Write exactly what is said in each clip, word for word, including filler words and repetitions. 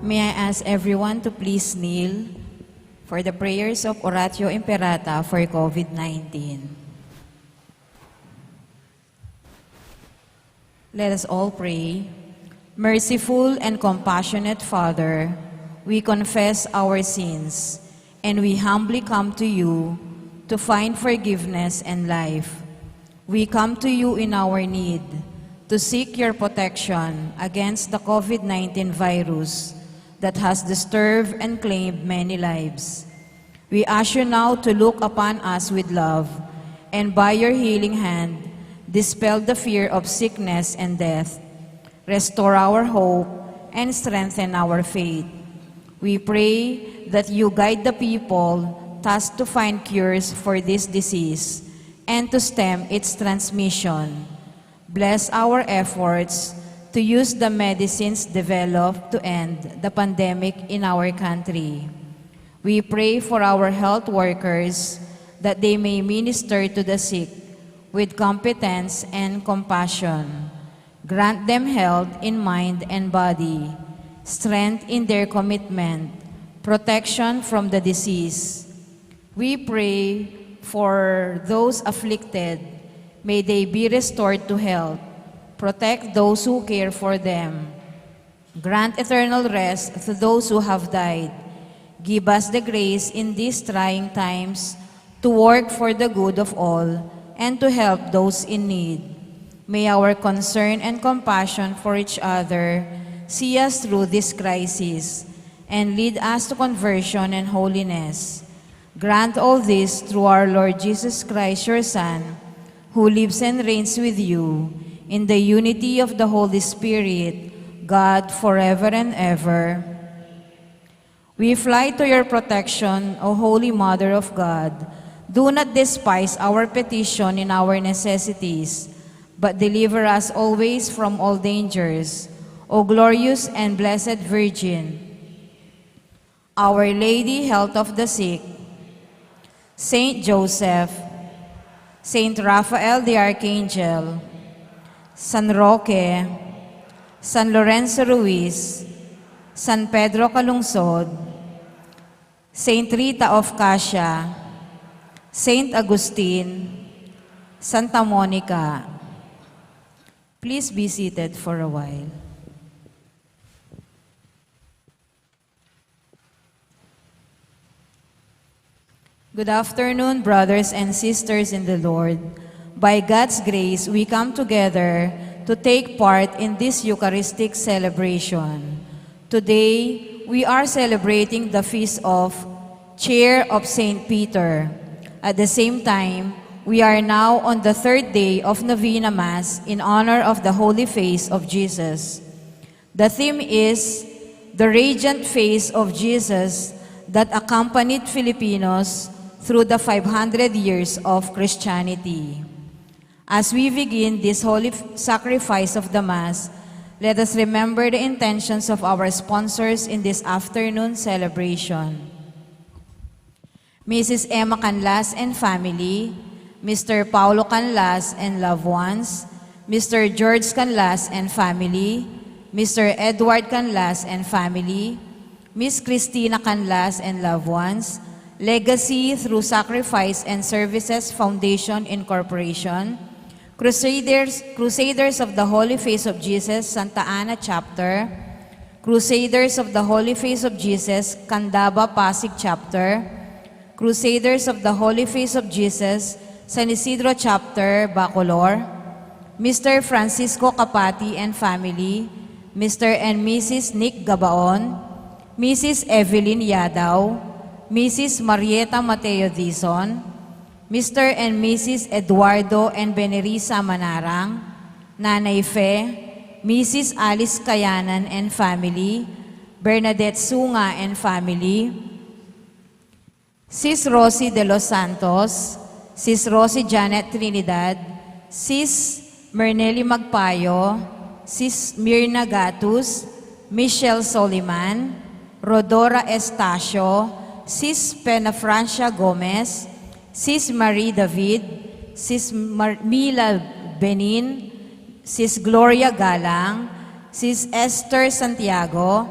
May I ask everyone to please kneel for the prayers of Oratio Imperata for COVID nineteen. Let us all pray. Merciful and compassionate Father, we confess our sins and we humbly come to you to find forgiveness and life. We come to you in our need to seek your protection against the COVID nineteen virus that has disturbed and claimed many lives. We ask you now to look upon us with love, and by your healing hand, dispel the fear of sickness and death. Restore our hope and strengthen our faith. We pray that you guide the people tasked to find cures for this disease and to stem its transmission. Bless our efforts to use the medicines developed to end the pandemic in our country. We pray for our health workers that they may minister to the sick with competence and compassion. Grant them health in mind and body, strength in their commitment, protection from the disease. We pray for those afflicted. May they be restored to health. Protect those who care for them. Grant eternal rest to those who have died. Give us the grace in these trying times to work for the good of all and to help those in need. May our concern and compassion for each other see us through this crisis and lead us to conversion and holiness. Grant all this through our Lord Jesus Christ, your Son, who lives and reigns with you in the unity of the Holy Spirit, God, forever and ever. We fly to your protection, O Holy Mother of God. Do not despise our petition in our necessities, but deliver us always from all dangers, O glorious and blessed Virgin. Our Lady, Health of the Sick, Saint Joseph, Saint Raphael the Archangel, San Roque, San Lorenzo Ruiz, San Pedro Calungsod, Saint Rita of Cascia, Saint Augustine, Santa Monica. Please be seated for a while. Good afternoon, brothers and sisters in the Lord. By God's grace, we come together to take part in this Eucharistic celebration. Today, we are celebrating the feast of Chair of Saint Peter. At the same time, we are now on the third day of Novena Mass in honor of the Holy Face of Jesus. The theme is the radiant face of Jesus that accompanied Filipinos through the five hundred years of Christianity. As we begin this holy f- sacrifice of the Mass, let us remember the intentions of our sponsors in this afternoon celebration. Missus Emma Canlas and family, Mister Paulo Canlas and loved ones, Mister George Canlas and family, Mister Edward Canlas and family, Miss Christina Canlas and loved ones, Legacy Through Sacrifice and Services Foundation Incorporation, Crusaders, Crusaders of the Holy Face of Jesus Santa Ana Chapter, Crusaders of the Holy Face of Jesus Candaba Pasig Chapter, Crusaders of the Holy Face of Jesus San Isidro Chapter Bacolor, Mister Francisco Capati and family, Mister and Missus Nick Gabaon, Missus Evelyn Yadaw, Missus Marieta Mateo Dizon, Mister and Missus Eduardo and Benerisa Manarang, Nanay Fe, Missus Alice Kayanan and family, Bernadette Sunga and family, Sis Rosie de los Santos, Sis Rosie Janet Trinidad, Sis Mernely Magpayo, Sis Mirna Gatus, Michelle Soliman, Rodora Estacio, Sis Pena Francia Gomez, Sis Marie David, Sis Mar- Mila Benin, Sis Gloria Galang, Sis Esther Santiago,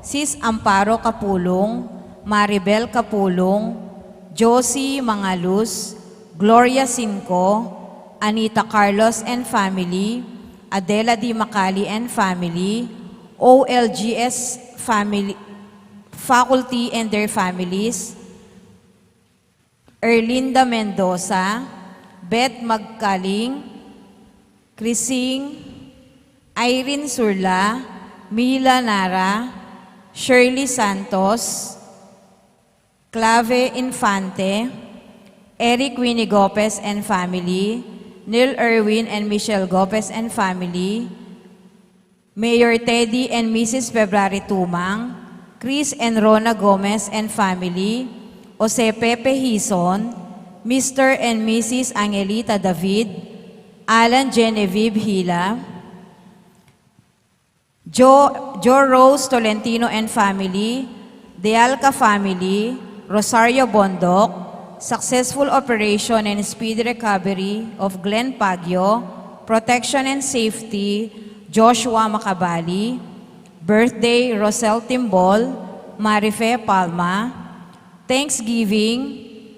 Sis Amparo Capulong, Maribel Capulong, Josie Mangalus, Gloria Cinco, Anita Carlos and family, Adela D. Macali and family, O L G S family, faculty and their families, Erlinda Mendoza, Beth Magkaling, Chrising, Irene Surla, Mila Nara, Shirley Santos, Clave Infante, Eric Winnie Gopez and family, Neil Erwin and Michelle Gopez and family, Mayor Teddy and Missus February Tumang, Chris and Rona Gomez and family, Jose Pepe Hizon, Mister and Missus Angelita David, Alan Genevieve Hila, Jo, Jo Rose Tolentino and family, De Alca family, Rosario Bondoc, successful operation and speedy recovery of Glenn Pagyo, protection and safety, Joshua Macabali, birthday, Rosel Timbol, Marife Palma, Thanksgiving,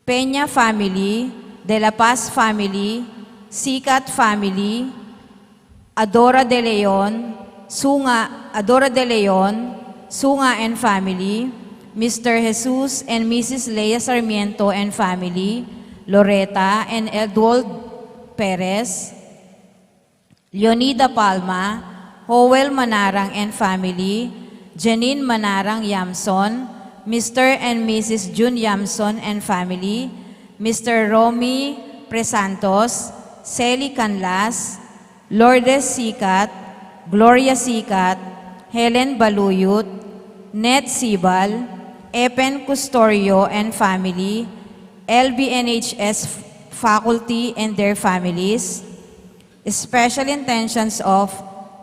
Peña family, De La Paz family, Sikat family, Adora de Leon, Sunga, Adora de Leon, Sunga and family, Mister Jesus and Missus Lea Sarmiento and family, Loretta and Edward Perez, Leonida Palma, Howell Manarang and family, Janine Manarang Yamson, Mister and Missus June Yamson and family, Mister Romy Presantos, Sally Canlas, Lourdes Sikat, Gloria Sikat, Helen Baluyut, Ned Sibal, Epen Custorio and family, L B N H S faculty and their families, special intentions of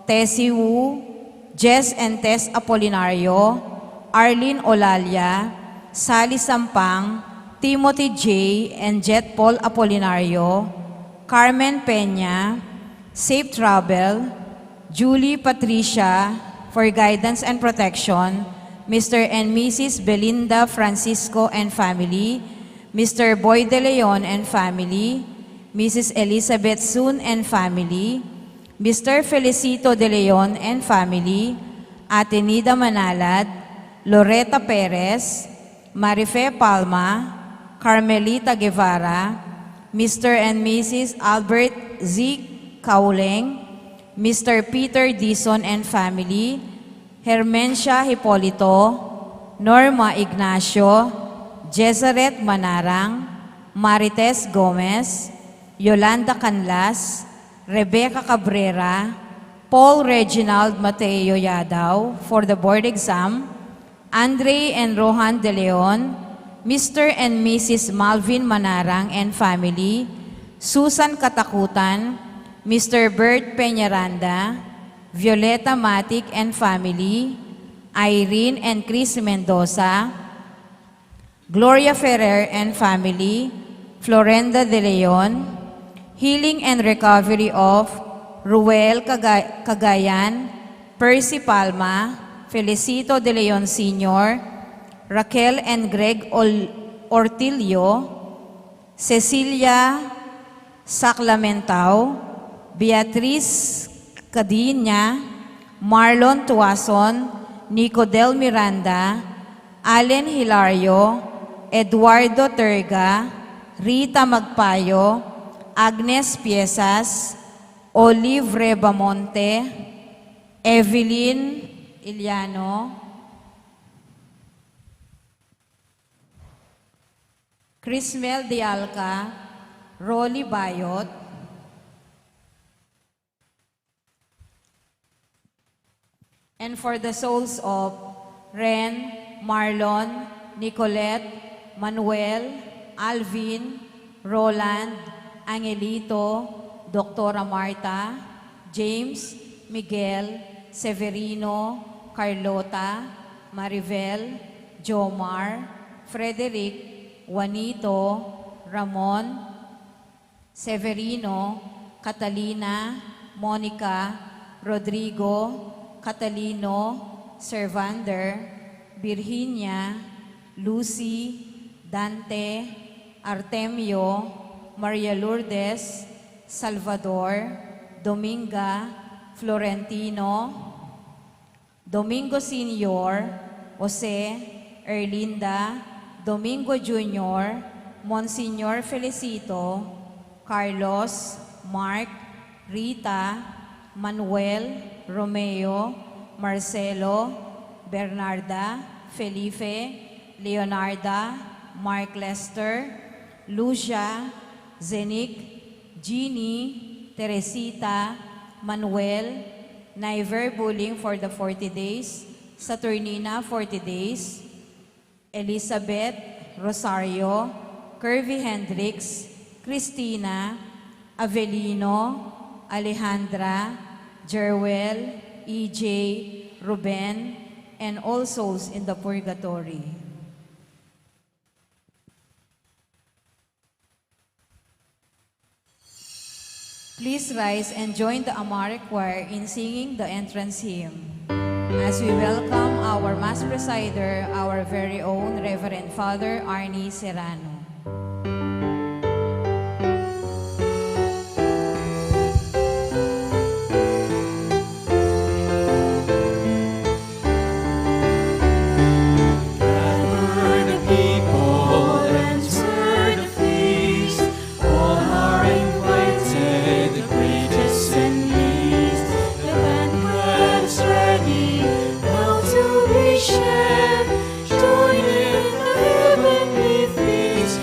Tessie Wu, Jess and Tess Apolinario, Arlene Olalia, Sally Sampang, Timothy J. and Jet Paul Apolinario, Carmen Peña, safe travel, Julie Patricia for guidance and protection, Mister and Missus Belinda Francisco and family, Mister Boy De Leon and family, Missus Elizabeth Sun and family, Mister Felicito De Leon and family, Atenida Manalad, Loretta Perez, Marife Palma, Carmelita Guevara, Mister and Missus Albert Z. Kauleng, Mister Peter Dizon and family, Hermencia Hipolito, Norma Ignacio, Jezaret Manarang, Marites Gomez, Yolanda Canlas, Rebecca Cabrera, Paul Reginald Mateo Yadaw for the board exam, Andre and Rohan De Leon, Mister and Missus Malvin Manarang and family, Susan Katakutan, Mister Bert Peñaranda, Violeta Matic and family, Irene and Chris Mendoza, Gloria Ferrer and family, Florenda De Leon, healing and recovery of Ruel Caga-, Cagayan, Percy Palma, Felicito De Leon Senior, Raquel and Greg Ol-, Ortilio, Cecilia Saclamentao, Beatriz Cadina, Marlon Tuason, Nicodel Miranda, Allen Hilario, Eduardo Terga, Rita Magpayo, Agnes Piesas, Olive Rebamonte, Evelyn Iliano, Crismel de Alca, Rolly Bayot, and for the souls of Ren, Marlon, Nicolette, Manuel, Alvin, Roland, Angelito, Doctora Marta, James, Miguel, Severino, Carlota, Maribel, Jomar, Frederick, Juanito, Ramon, Severino, Catalina, Monica, Rodrigo, Catalino, Servander, Virginia, Lucy, Dante, Artemio, Maria Lourdes, Salvador, Dominga, Florentino, Domingo Senior, Jose, Erlinda, Domingo Junior, Monsignor Felicito, Carlos, Mark, Rita, Manuel, Romeo, Marcelo, Bernarda, Felipe, Leonarda, Mark Lester, Lucia, Zenic, Jeannie, Teresita, Manuel, Niver Buling for the forty days, Saturnina forty days, Elizabeth, Rosario, Curvy Hendricks, Christina, Avelino, Alejandra, Jerwell, E J, Ruben, and all souls in the purgatory. Please rise and join the Amare Choir in singing the entrance hymn as we welcome our Mass presider, our very own Reverend Father Arnie Serrano. Gather the people, enter the feast. All are invited, the greatest and least. The banquet is ready, now to be shared. Join in the heavenly feast.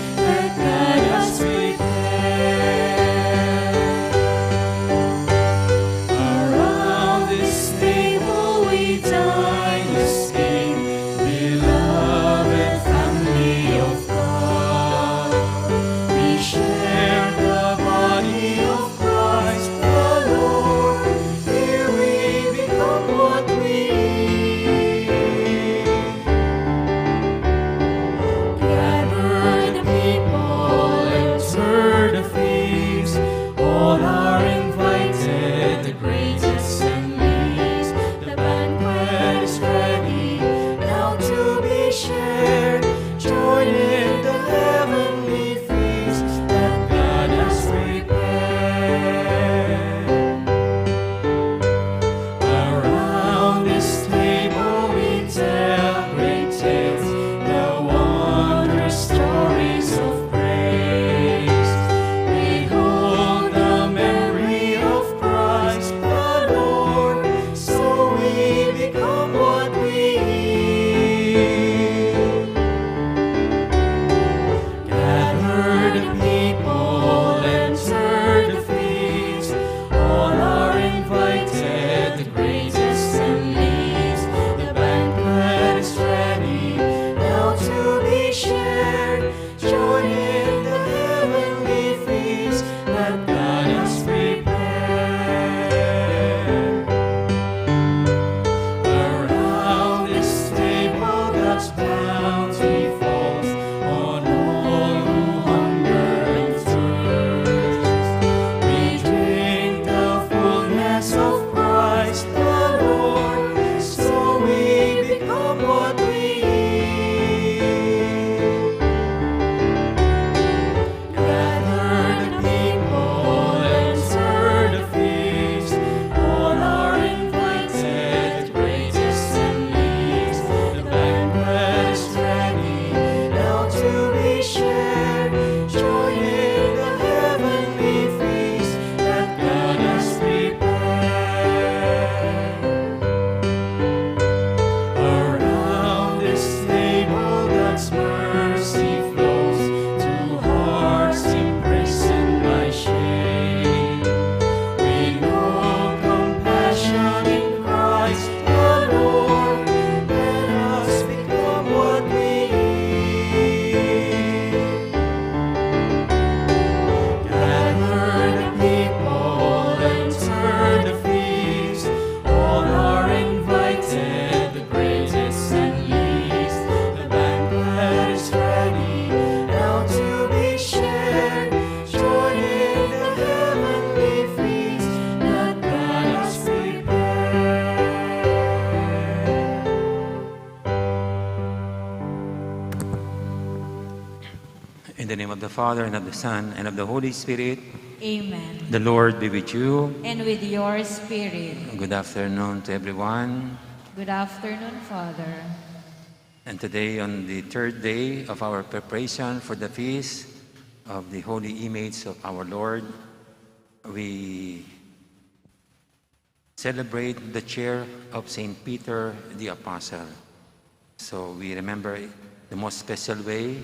Father, and of the Son, and of the Holy Spirit. Amen. The Lord be with you. And with your spirit. Good afternoon to everyone. Good afternoon, Father. And today, on the third day of our preparation for the feast of the holy image of our Lord, we celebrate the chair of Saint Peter the Apostle. So we remember the most special way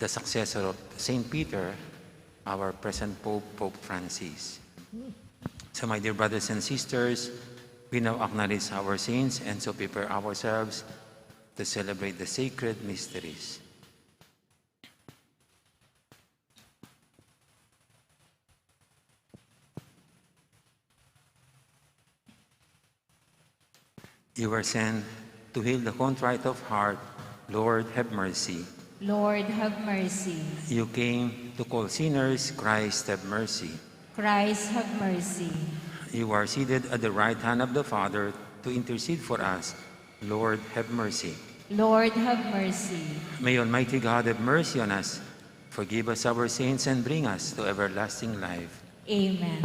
the successor of Saint Peter, our present Pope, Pope Francis. So, my dear brothers and sisters, we now acknowledge our saints and so prepare ourselves to celebrate the sacred mysteries. You were sent to heal the contrite of heart. Lord, have mercy. Lord, have mercy. You came to call sinners. Christ, have mercy. Christ, have mercy. You are seated at the right hand of the Father to intercede for us. Lord, have mercy. Lord, have mercy. May Almighty God have mercy on us, forgive us our sins, and bring us to everlasting life. Amen.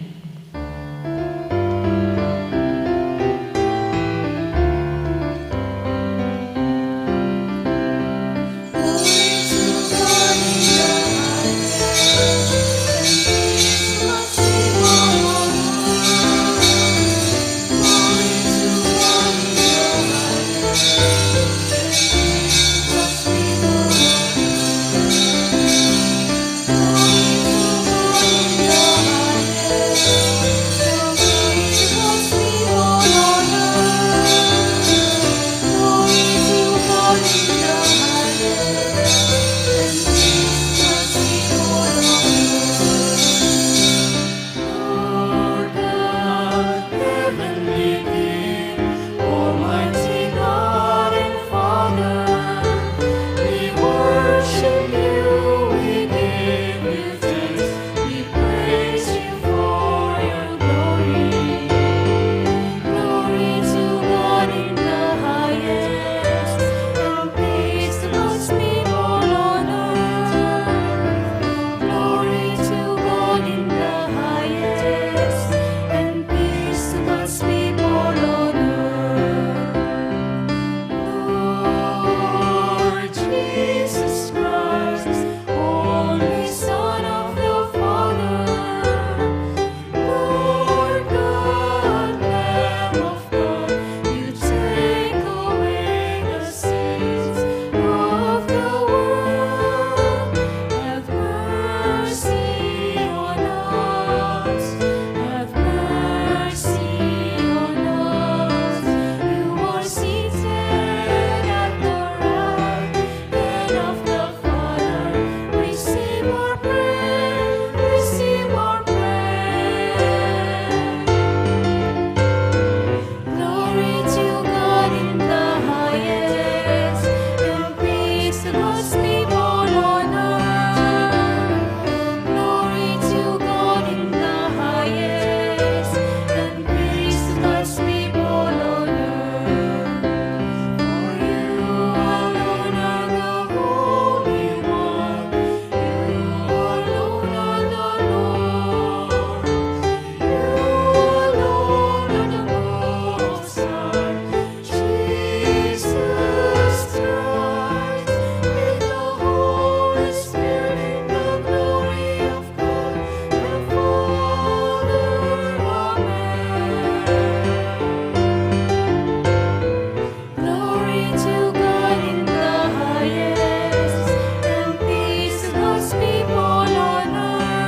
Lord God, heavenly King, Almighty God and Father, we worship you, we give you thanks, we praise you for your glory. Glory to God in the highest, and peace to God's people on earth. Glory to God in the highest, and peace to God's people on earth. Lord Jesus Christ, only Son of the Father, Lord God, Lamb of God, you take away the sins of the world. Have mercy on us. Have mercy on us. You are seated at the right hand of the Father, receive our prayer, receive our prayer. Glory to God in the highest, and peace to God's people on earth. Glory to God in the highest, and peace to God's people on earth. For you alone are the Holy One. You alone are the Lord. You alone are the Most High. Jesus Christ, with the Holy Spirit, in the glory of God the Father. Amen. Glory to God in the highest, and peace to God's people on earth.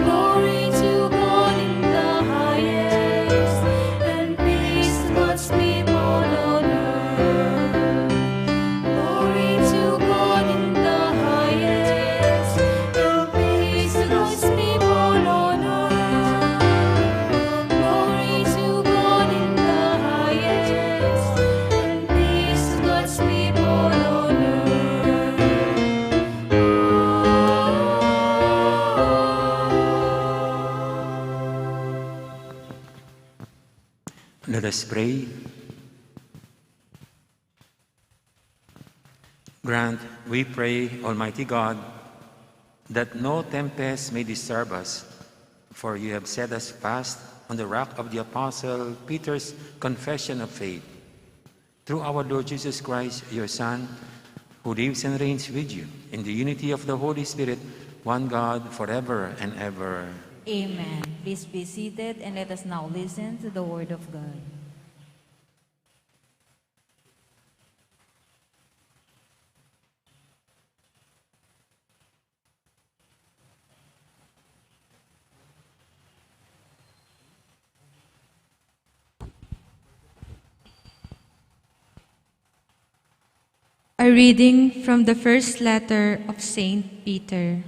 Glory to God in the highest, and peace to God's people on earth. Glory to God in the highest, and peace to God's people on earth. Glory to God in the highest, and peace to God's people on earth. Let us pray. Grant, We pray, Almighty God, that no tempest may disturb us, for you have set us fast on the rock of the Apostle Peter's confession of faith. Through our Lord Jesus Christ, your Son, who lives and reigns with you in the unity of the Holy Spirit, one God, forever and ever. Amen. Please be seated and let us now listen to the word of God. A reading from the first letter of Saint Peter.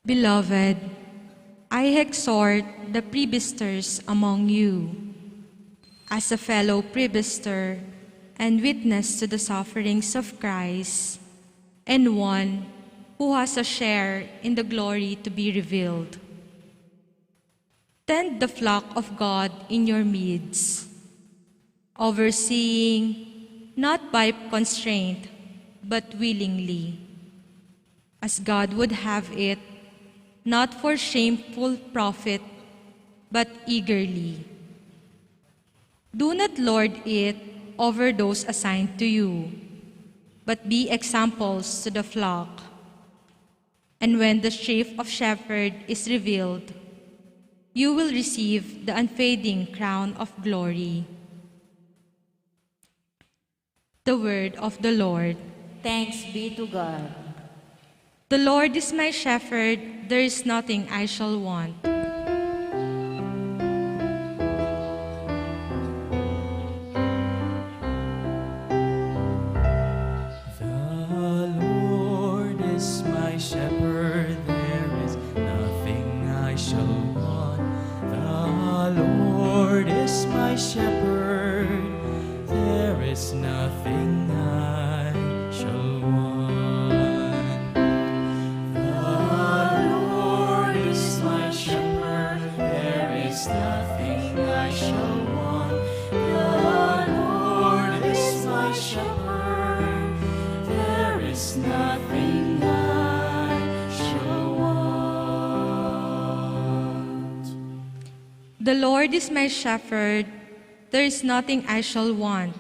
Beloved, I exhort the presbyters among you, as a fellow presbyter and witness to the sufferings of Christ, and one who has a share in the glory to be revealed. Tend the flock of God in your midst, overseeing, not by constraint, but willingly, as God would have it, not for shameful profit, but eagerly. Do not lord it over those assigned to you, but be examples to the flock. And when the chief of shepherd is revealed, you will receive the unfading crown of glory. The word of the Lord. Thanks be to God. The Lord is my shepherd, there is nothing I shall want. The Lord is my shepherd, there is nothing I shall want. The Lord is my shepherd, there is nothing I shall want. The Lord is my shepherd, there is nothing I shall want. The Lord is my shepherd, there is nothing I shall want. The Lord is my shepherd, there is nothing I shall want.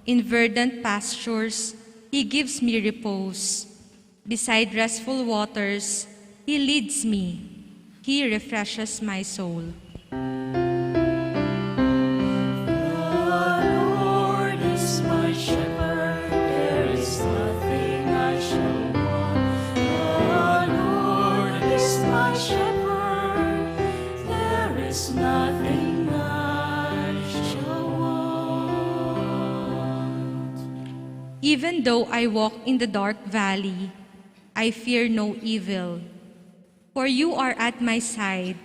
In verdant pastures, he gives me repose. Beside restful waters, he leads me. He refreshes my soul. The Lord is my shepherd, there is nothing I shall want. The Lord is my shepherd, there is nothing I shall want. Even though I walk in the dark valley, I fear no evil, for you are at my side,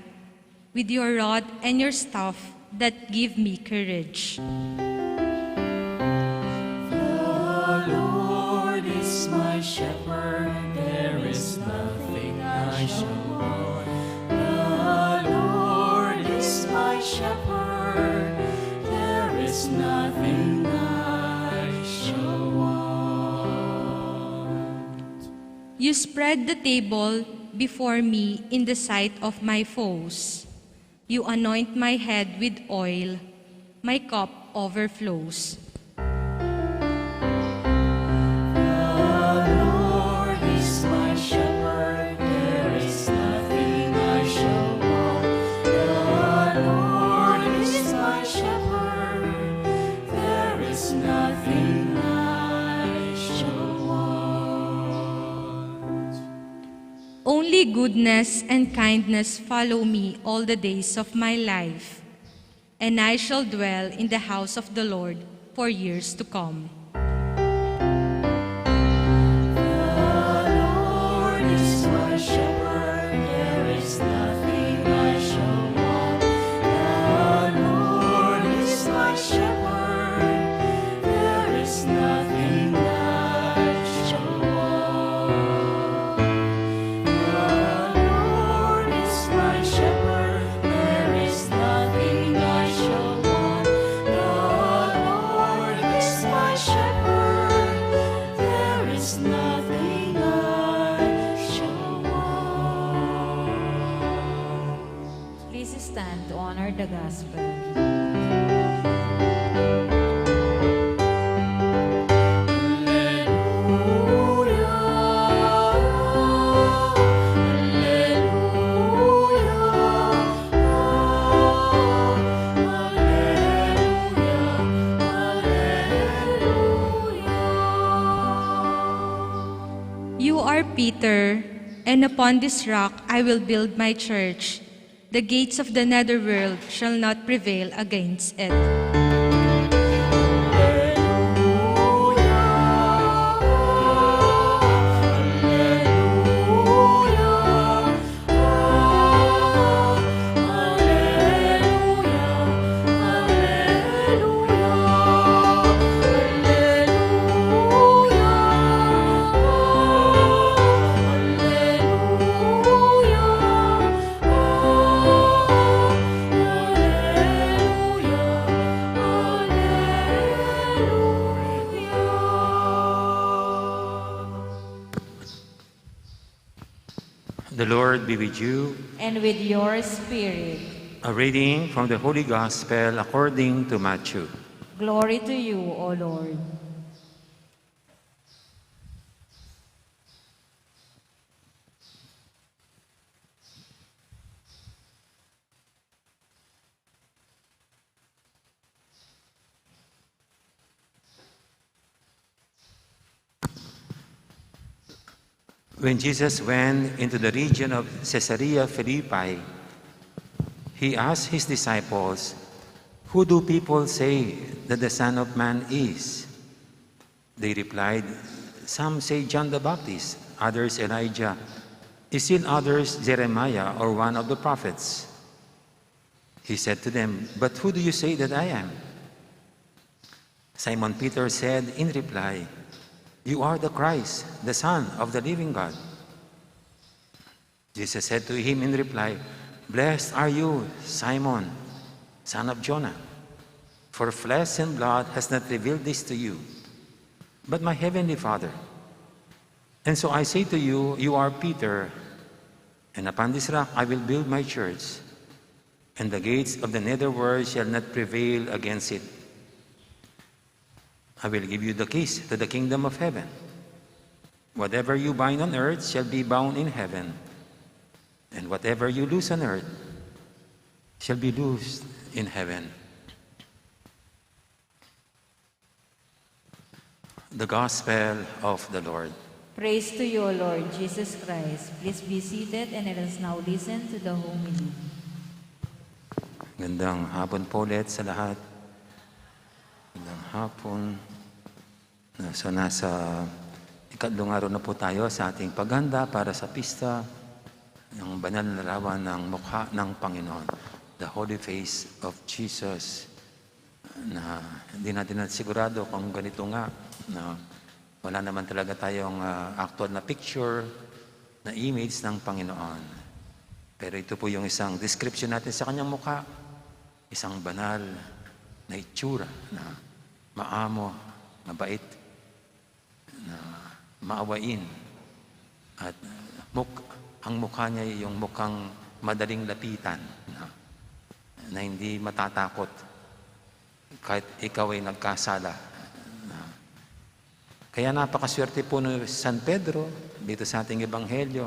with your rod and your staff that give me courage. The Lord is my shepherd, there is nothing I shall want. The Lord is my shepherd, there is nothing I shall want. You spread the table before me in the sight of my foes. You anoint my head with oil, my cup overflows. The Lord is my shepherd, there is nothing I shall want. The Lord is my shepherd, there is nothing I shall want. Only goodness and kindness follow me all the days of my life, and I shall dwell in the house of the Lord for years to come. The Lord is my shepherd, there is nothing I shall want. The Lord is my shepherd, there is nothing I shall want. The Lord is my shepherd, there is nothing I shall want. The Lord is my shepherd, Gospel. You are Peter, and upon this rock I will build my church. The gates of the netherworld shall not prevail against it. The Lord be with you. And with your spirit. A reading from the Holy Gospel according to Matthew. Glory to you, O Lord. When Jesus went into the region of Caesarea Philippi, he asked his disciples, "Who do people say that the Son of Man is?" They replied, "Some say John the Baptist, others Elijah, still others Jeremiah or one of the prophets." He said to them, "But who do you say that I am?" Simon Peter said in reply, "You are the Christ, the Son of the living God." Jesus said to him in reply, "Blessed are you, Simon, son of Jonah, for flesh and blood has not revealed this to you, but my heavenly Father. And so I say to you, you are Peter, and upon this rock I will build my church, and the gates of the netherworld shall not prevail against it. I will give you the keys to the kingdom of heaven. Whatever you bind on earth shall be bound in heaven, and whatever you loose on earth shall be loosed in heaven." The Gospel of the Lord. Praise to you, O Lord Jesus Christ. Please be seated and let us now listen to the homily. Gandang hapon po ulit sa lahat. Gandang hapon. So, nasa ikatlong araw na po tayo sa ating paghanda para sa pista ng banal na larawan ng mukha ng Panginoon, the holy face of Jesus, na hindi natin na sigurado kung ganito nga, na wala naman talaga tayong, ah, actual na picture, na image ng Panginoon. Pero ito po yung isang description natin sa kanyang mukha, isang banal na itsura, na maamo, mabait, na maawain. At muk-, ang mukha niya yung mukhang madaling lapitan, na, na hindi matatakot kahit ikaw ay nagkasala. Na, kaya napakaswerte po ni San Pedro dito sa ating ebanghelyo.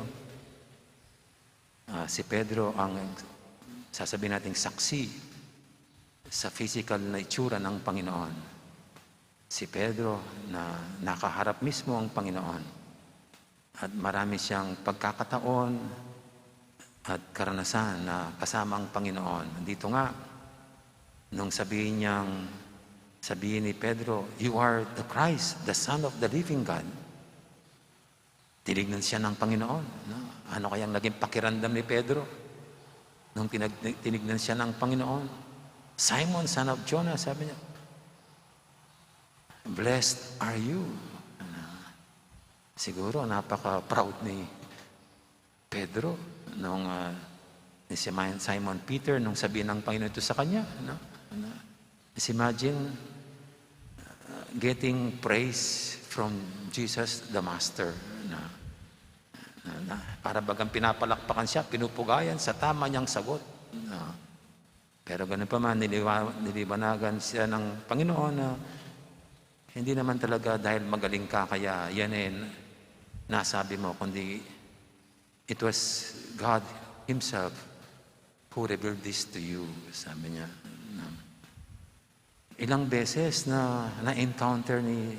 Ah, si Pedro ang sasabihin nating saksi sa physical na itsura ng Panginoon. Si Pedro na nakaharap mismo ang Panginoon. At marami siyang pagkakataon at karanasan na kasama ang Panginoon. Dito nga, nung sabihin niyang, sabihin ni Pedro, "You are the Christ, the Son of the living God." Tinignan siya ng Panginoon, no? Ano kayang naging pakiramdam ni Pedro nung tinag-, tinignan siya ng Panginoon? "Simon, son of Jonah," sabi niya, "blessed are you." Ano? Siguro napaka-proud ni Pedro nung, ah, ni Simon, Simon Peter, nung sabihin ng Panginoon ito sa kanya, no? Ano? Just imagine, uh, getting praise from Jesus the Master, na, na, na para bagang pinapalakpakan siya, pinupugayan sa tama niyang sagot, na, Pero ganun pa man, niliwa-, niliwanagan siya ng Panginoon na hindi naman talaga dahil magaling ka kaya yan eh nasabi mo, kundi it was God Himself who revealed this to you, sabi niya. Ilang beses na na-encounter ni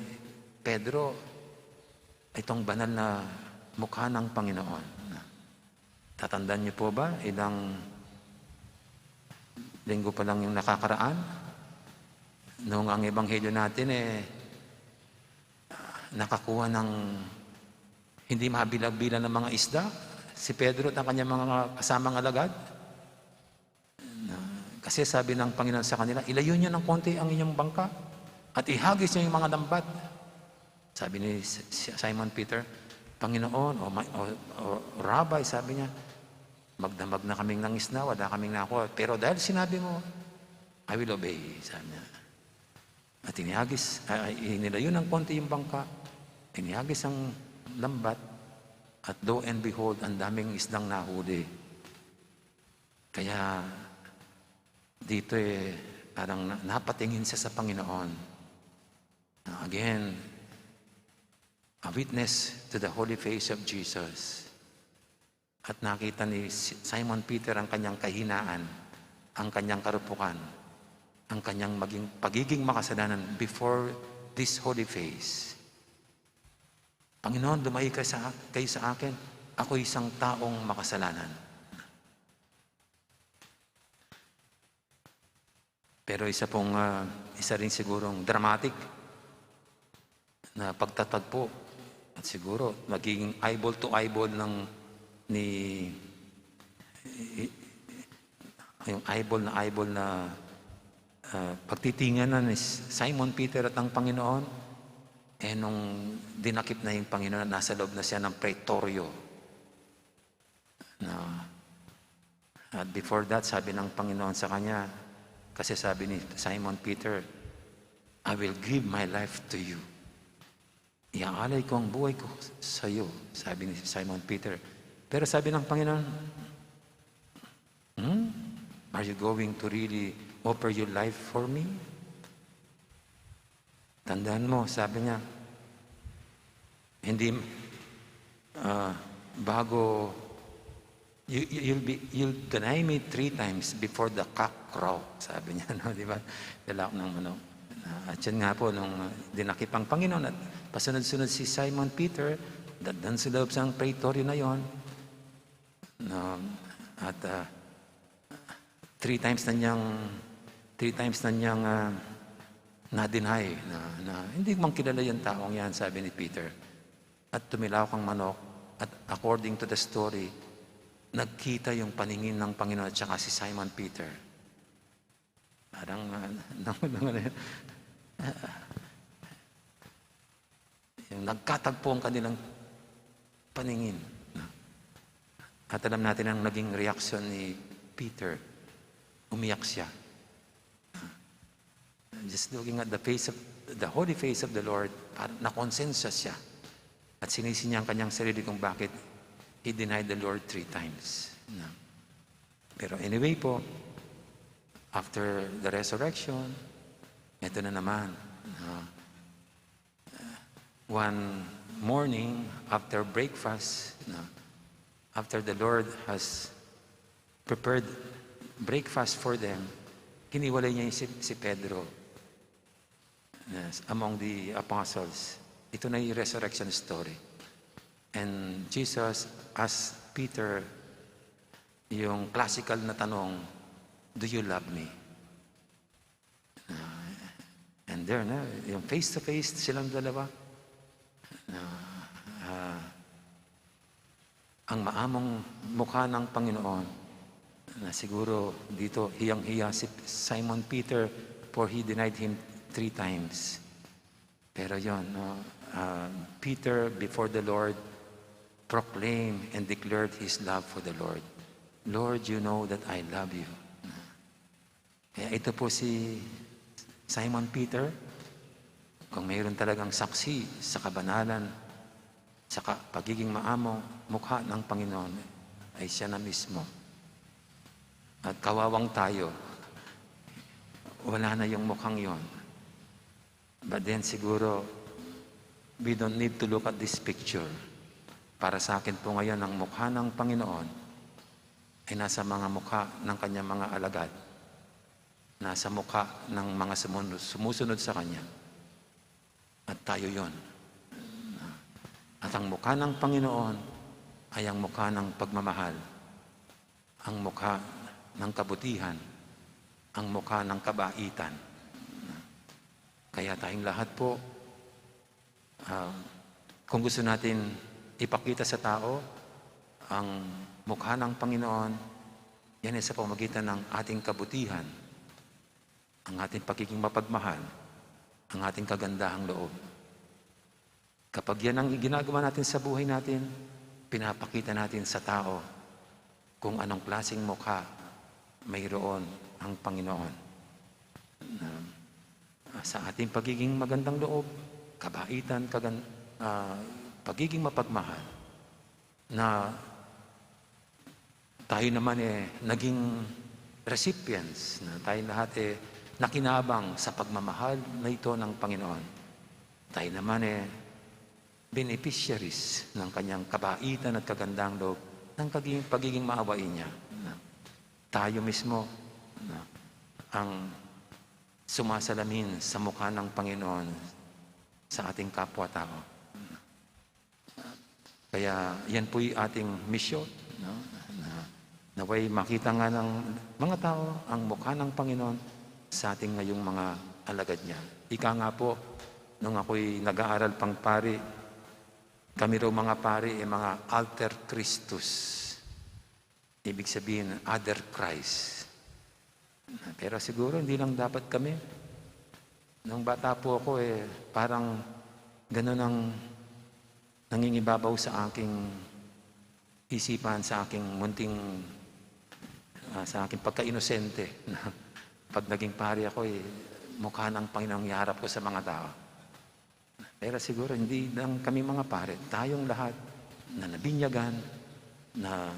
Pedro itong banal na mukha ng Panginoon. Tatandaan niyo po ba, ilang linggo pa lang yung nakakaraan, nung ang ebanghelyo natin eh, nakakuha ng hindi mabilang-bilang ng mga isda, si Pedro at ang kanyang mga kasamang alagad. Na, kasi sabi ng Panginoon sa kanila, "Ilayo niyo ng konti ang inyong bangka at ihagis niyo yung mga lambat." Sabi ni S-, si Simon Peter, "Panginoon, o, ma-, o, o Rabbi," sabi niya, "magdamag na kaming ng isda, wala kaming nakuha. Pero dahil sinabi mo, I will obey," sabi niya. At inihagis, ah, inilayo ng konti yung bangka, inihagis ang lambat, at lo and behold, ang daming isdang nahuli. Kaya dito eh, parang na-, napatingin siya sa Panginoon. Now, again, a witness to the holy face of Jesus. At nakita ni Si-, Simon Peter ang kanyang kahinaan, ang kanyang karupukan, ang kanyang maging, pagiging makasalanan before this holy face. "Panginoon, lumayo kayo sa, kayo sa akin. Ako isang taong makasalanan." Pero isa pong, ah, isa rin sigurong dramatic na pagtatagpo. At siguro, magiging eyeball to eyeball ng ni, i-, yung eyeball na eyeball na, ah, pagtitinganan ni Simon Peter at ang Panginoon, eh, nung dinakip na yung Panginoon at nasa loob na siya ng praitoryo. Na, at before that, sabi ng Panginoon sa kanya, kasi sabi ni Simon Peter, "I will give my life to you." "Iaalay ko ang buhay ko sa iyo," sabi ni Simon Peter. Pero sabi ng Panginoon, "Hmm? Are you going to really offer your life for me?" Tandaan mo, sabi niya, hindi, ah, bago, "You, you- you'll be, you'll deny me three times before the cock crow," sabi niya, no? Di ba? Lalak ng manok. Ah, at yun nga po, nung, ah, dinakip ang Panginoon at pasunod-sunod si Simon Peter, dadalhin sa loob sa praitoryo na yon, no? At, ah, three times na niyang, three times na niyang, ah, na-deny na, na, "Hindi ko man kilala yung taong yan," sabi ni Peter. At tumilawak ang manok, at according to the story, nagkita yung paningin ng Panginoon at saka si Simon Peter. Parang, ah, nang, nang, yung nagkatagpo ang kanilang paningin. At alam natin ang naging reaksyon ni Peter. Umiyak siya. Just looking at the face of, the holy face of the Lord, parang nakonsensya siya. At sinisi niya ang kanyang sarili kung bakit he denied the Lord three times. No? Pero anyway po, after the resurrection, ito na naman. No? One morning, after breakfast, no? After the Lord has prepared breakfast for them, hiniwalay niya yung si, si Pedro, yes, among the apostles. Ito na yung resurrection story. And Jesus asked Peter yung classical na tanong, "Do you love me?" Ah, and there na, yung face to face silang dalawa. Ah, ah, ang maamong mukha ng Panginoon na siguro dito hiyang-hiya si Simon Peter, for he denied him three times. Pero yon, no, ah, Peter before the Lord proclaimed and declared his love for the Lord. "Lord, you know that I love you." Kaya ito po si Simon Peter, kung mayroon talagang saksi sa kabanalan, sa ka-, pagiging maamong mukha ng Panginoon, ay siya na mismo. At kawawang tayo, wala na yung mukhang yon. But then siguro, we don't need to look at this picture. Para sa akin po ngayon, ang mukha ng Panginoon ay nasa mga mukha ng kanyang mga alagad. Nasa mukha ng mga sumunod, sumusunod sa kanya. At tayo yon. At ang mukha ng Panginoon ay ang mukha ng pagmamahal, ang mukha ng kabutihan, ang mukha ng kabaitan. Kaya tayong lahat po, ah, kung gusto natin ipakita sa tao ang mukha ng Panginoon, yan ay sa pamamagitan ng ating kabutihan, ang ating pagiging mapagmahal, ang ating kagandahang loob. Kapag yan ang ginagawa natin sa buhay natin, pinapakita natin sa tao kung anong klaseng mukha mayroon ang Panginoon. Na, ah, sa ating pagiging magandang loob, kabaitan, kagan-, ah, pagiging mapagmahal, na tayo naman, eh, naging recipients, na tayo lahat, eh, nakinabang sa pagmamahal na ito ng Panginoon. Tayo naman, eh, beneficiaries ng kanyang kabaitan at kagandang loob, ng kaging-, pagiging maawain niya. Na tayo mismo, na ang sumasalamin sa mukha ng Panginoon sa ating kapwa-tao. Kaya yan po'y ating misyon, no? Na, naway makita nga ng mga tao ang mukha ng Panginoon sa ating ngayong mga alagad niya. Ika nga po, nung ako'y nag-aaral pang pari, kami raw mga pari ay mga alter Christus. Ibig sabihin, other Christ. Pero siguro hindi lang dapat kami. Nung bata po ako, eh, parang ganun ang nangingibabaw sa aking isipan, sa aking munting, ah, sa aking pagkainosente. Pag naging pari ako, eh, mukha ng Panginoong iharap ko sa mga tao. Pero siguro hindi lang kami mga pare, tayong lahat na nabinyagan, na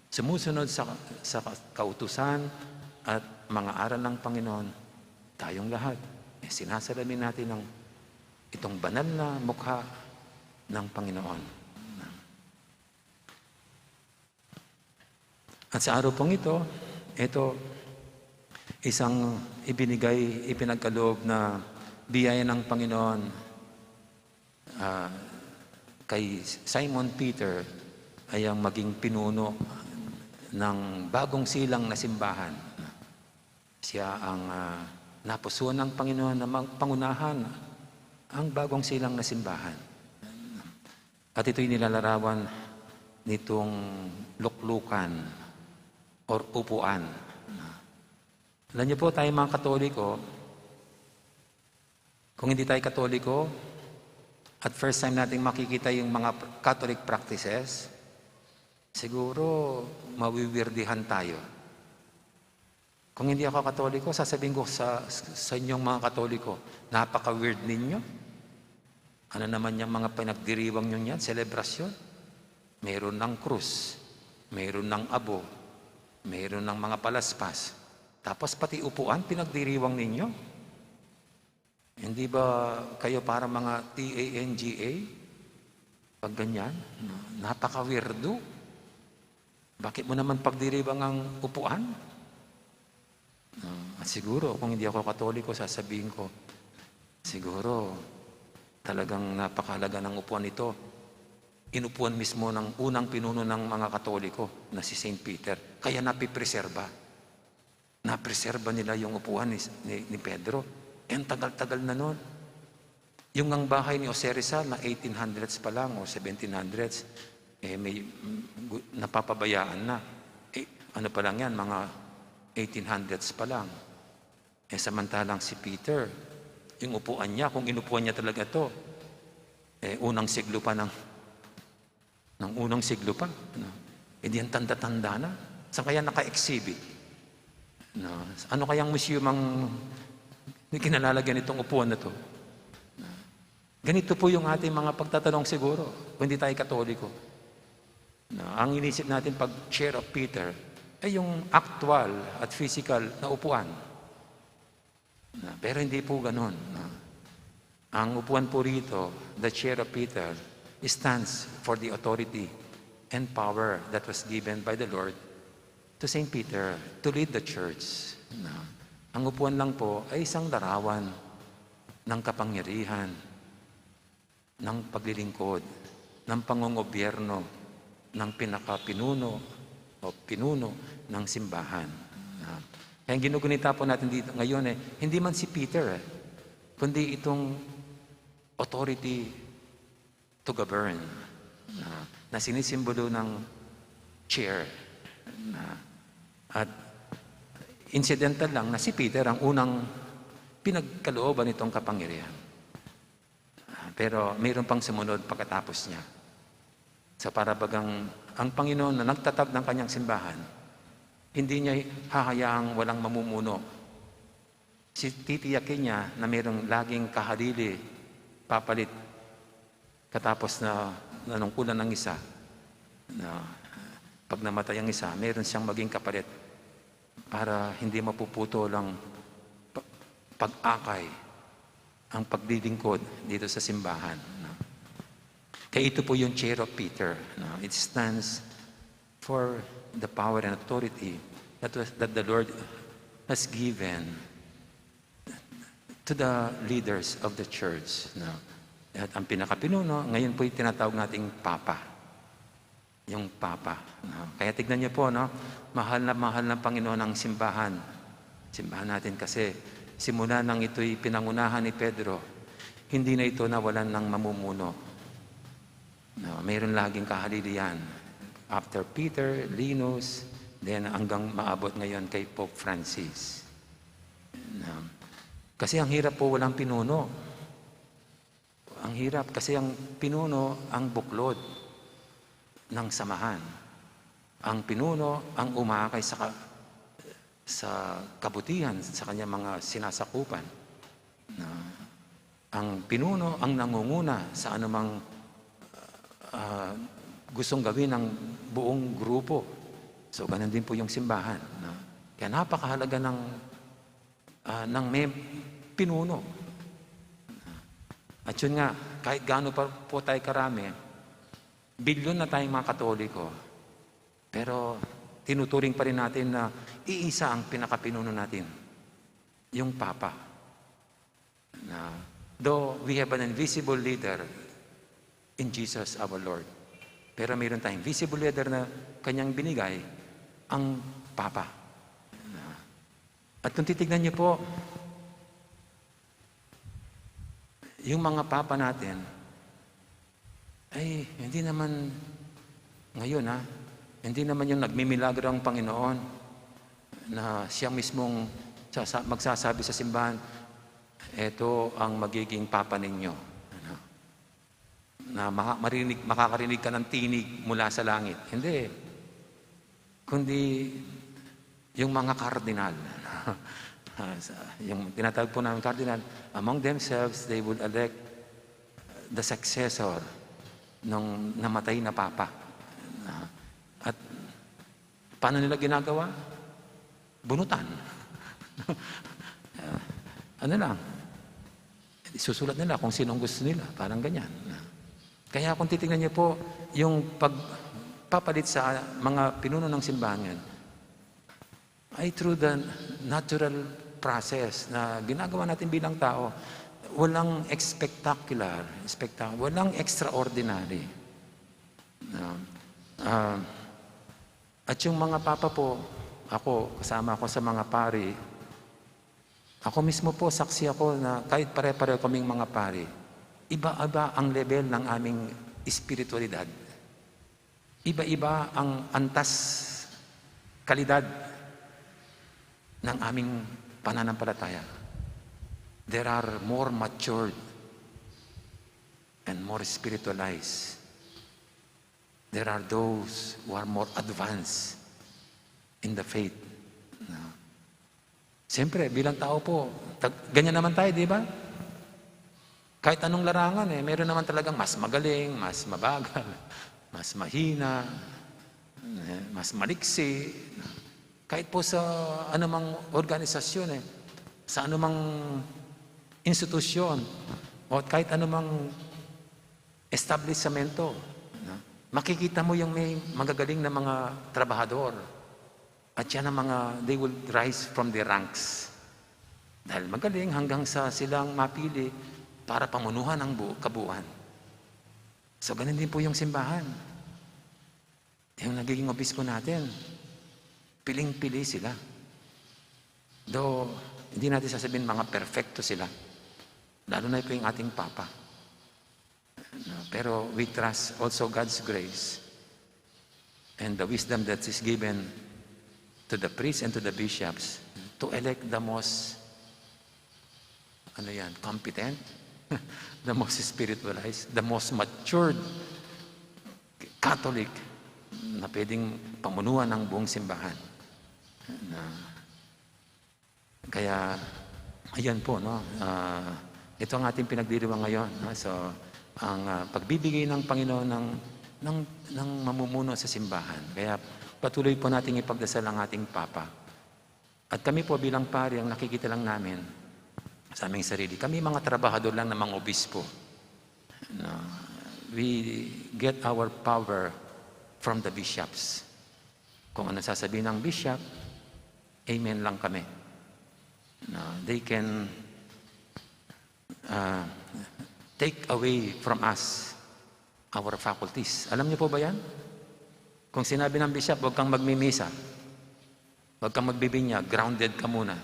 sumusunod sa, sa kautusan at mga aral ng Panginoon, tayong lahat, eh, sinasalamin natin ang itong banal na mukha ng Panginoon. At sa araw pong ito, ito, isang ibinigay, ipinagkaloob na biyaya ng Panginoon, ah, kay Simon Peter ay ang maging pinuno ng bagong silang na simbahan. Siya ang, ah, napusuan ng Panginoon na mag-, pangunahan ang bagong silang na simbahan. At ito'y nilalarawan nitong luklukan or upuan. Alam niyo po, tayo mga Katoliko, kung hindi tayo Katoliko, at first time nating makikita yung mga Catholic practices, siguro mawiwirdihan tayo. Kung hindi ako Katoliko, sasabihin ko sa, sa inyong mga Katoliko, "Napaka-weird ninyo. Ano naman yung mga pinagdiriwang nyo niyan, selebrasyon? Meron ng krus, meron ng abo, meron ng mga palaspas. Tapos pati upuan, pinagdiriwang ninyo." Hindi ba kayo parang mga T A N G A? Pag ganyan, no? Napaka-weirdo. Bakit mo naman pagdiriwang ang upuan? No? At siguro, kung hindi ako Katoliko, sasabihin ko, siguro, talagang napakahalaga ng upuan ito. Inupuan mismo ng unang pinuno ng mga Katoliko na si Saint Peter. Kaya napipreserba. Napreserba nila yung upuan ni, ni, ni Pedro. Eh, ang tagal-tagal na nun. Yung ang bahay ni Jose Rizal na eighteen hundreds pa lang o seventeen hundreds, eh, may, mm, gu-, napapabayaan na. Eh, ano pa lang yan, mga eighteen hundreds pa lang. Eh, samantalang si Peter, yung upuan niya, kung inupuan niya talaga to, eh, unang siglo pa ng ng unang siglo pa, no? E di ang tanda-tanda na. Saan kaya naka-exhibit? No? Ano kayang museum ang kinalalagyan itong upuan na to? No? Ganito po yung ating mga pagtatanong siguro, kung hindi tayo Katoliko. No? Ang inisip natin pag Chair of Peter, ay yung actual at physical na upuan. Na, pero hindi po ganun, no? Ang upuan po rito, the chair of Peter, stands for the authority and power that was given by the Lord to Saint Peter to lead the church. Na, ang upuan lang po ay isang larawan ng kapangyarihan, ng paglilingkod, ng pangongobyerno, ng pinakapinuno o pinuno ng simbahan. Na, kaya ang ginugunita po natin dito ngayon, eh, hindi man si Peter, eh, kundi itong authority to govern, na, na sinisimbolo ng chair. Na, at incidental lang na si Peter ang unang pinagkalooban nitong kapangyarihan. Ah, pero mayroon pang sumunod pagkatapos niya. Sa parabagang ang Panginoon na nagtatag ng kanyang simbahan, hindi niya hahayaang walang mamumuno. Si titiyakin niya na mayroong laging kahalili, papalit. Katapos na nanungkulan ng isa, na pag namatay ang isa, mayroon siyang maging kapalit para hindi mapuputol ang pa-, pag-akay, ang paglilingkod dito sa simbahan, no? Kaya ito po yung chair of Peter, no? It stands for the power and authority that was, that the Lord has given to the leaders of the church, no? At ang pinakapinuno, ngayon po'y tinatawag nating Papa. Yung Papa, no? Kaya tignan niyo po, no? Mahal na mahal ng Panginoon ang simbahan. Simbahan natin kasi simula nang ito'y pinangunahan ni Pedro, hindi na ito nawalan ng mamumuno. No, mayroon laging kahalili yan. After Peter, Linus, then hanggang maabot ngayon kay Pope Francis. No? Kasi ang hirap po walang pinuno. Ang hirap kasi ang pinuno ang buklod ng samahan. Ang pinuno ang umakay sa ka-, sa kabutihan sa kanyang mga sinasakupan. Na ang pinuno ang nangunguna sa anumang, ah, gustong gawin ng buong grupo. So, ganun din po yung simbahan, no? Kaya napakahalaga ng, ah, ng may pinuno. At yun nga, kahit gaano pa po tayo karami, bilyon na tayong mga Katoliko, pero tinuturing pa rin natin na iisa ang pinakapinuno natin, yung Papa. Na, though we have an invisible leader in Jesus our Lord, pero mayroon tayong visible leader na kanyang binigay, ang Papa. Na, at kung titignan niyo po, yung mga papa natin, ay, hindi naman ngayon, ha, hindi naman yung nagmimilagro ang Panginoon na siya mismong sasa-, magsasabi sa simbahan, "Eto ang magiging papa ninyo." Ano? Na maka-, marinig, makakarinig ka ng tinig mula sa langit. Hindi. Kundi yung mga kardinal. Ah, sa, yung tinatawag po namin kardinal, among themselves, they will elect the successor nung namatay na papa. Ah, at paano nila ginagawa? Bunutan. Ah, ano lang, isusulat nila kung sinong gusto nila, parang ganyan. Kaya kung titingnan niyo po, yung pagpapalit sa mga pinuno ng simbahan ngayon, ay through the natural process na ginagawa natin bilang tao, walang spectacular, spectac-, walang extraordinary. Na, ah, at yung mga papa po, ako, kasama ako sa mga pari, ako mismo po, saksi ako na kahit pare-pareho kaming mga pari, iba-iba ang level ng aming espiritualidad. Iba-iba ang antas, kalidad ng aming pananampalataya. There are more matured and more spiritualized. There are those who are more advanced in the faith. No? Siyempre, bilang tao po, tag-, ganyan naman tayo, di ba? Kahit anong larangan, eh, meron naman talagang mas magaling, mas mabagal, mas mahina, eh, mas maliksi. Kahit po sa anumang organisasyon, eh, sa anumang institusyon o kahit anumang establisamento, no? Makikita mo yung may magagaling na mga trabahador. At yan ang mga, they will rise from the ranks. Dahil magaling hanggang sa silang mapili para pamunuan ang bu-, kabuuan. So, ganun din po yung simbahan. Yung nagiging obispo natin, piling-pili sila. Though, hindi natin sasabihin mga perfecto sila. Lalo na po yung ating Papa. No, pero we trust also God's grace and the wisdom that is given to the priests and to the bishops to elect the most, ano yan, competent, the most spiritualized, the most matured Catholic na pwedeng pamunuan ng buong simbahan. Na Kaya, ayan po, no? Ah, ito ang ating pinagdiriwang ngayon, no? So, ang, ah, pagbibigay ng Panginoon ng, ng, ng mamumuno sa simbahan. Kaya patuloy po nating ipagdasal ang ating Papa. At kami po bilang pari, ang nakikita lang namin sa aming sarili, kami mga trabahador lang ng mga obispo. No? We get our power from the bishops. Kung ano sasabihin ng bishop, amen lang kami. No, they can, uh, take away from us our faculties. Alam niyo po ba yan? Kung sinabi ng bishop, "Huwag kang magmimisa, huwag kang magbibinyag, grounded ka muna."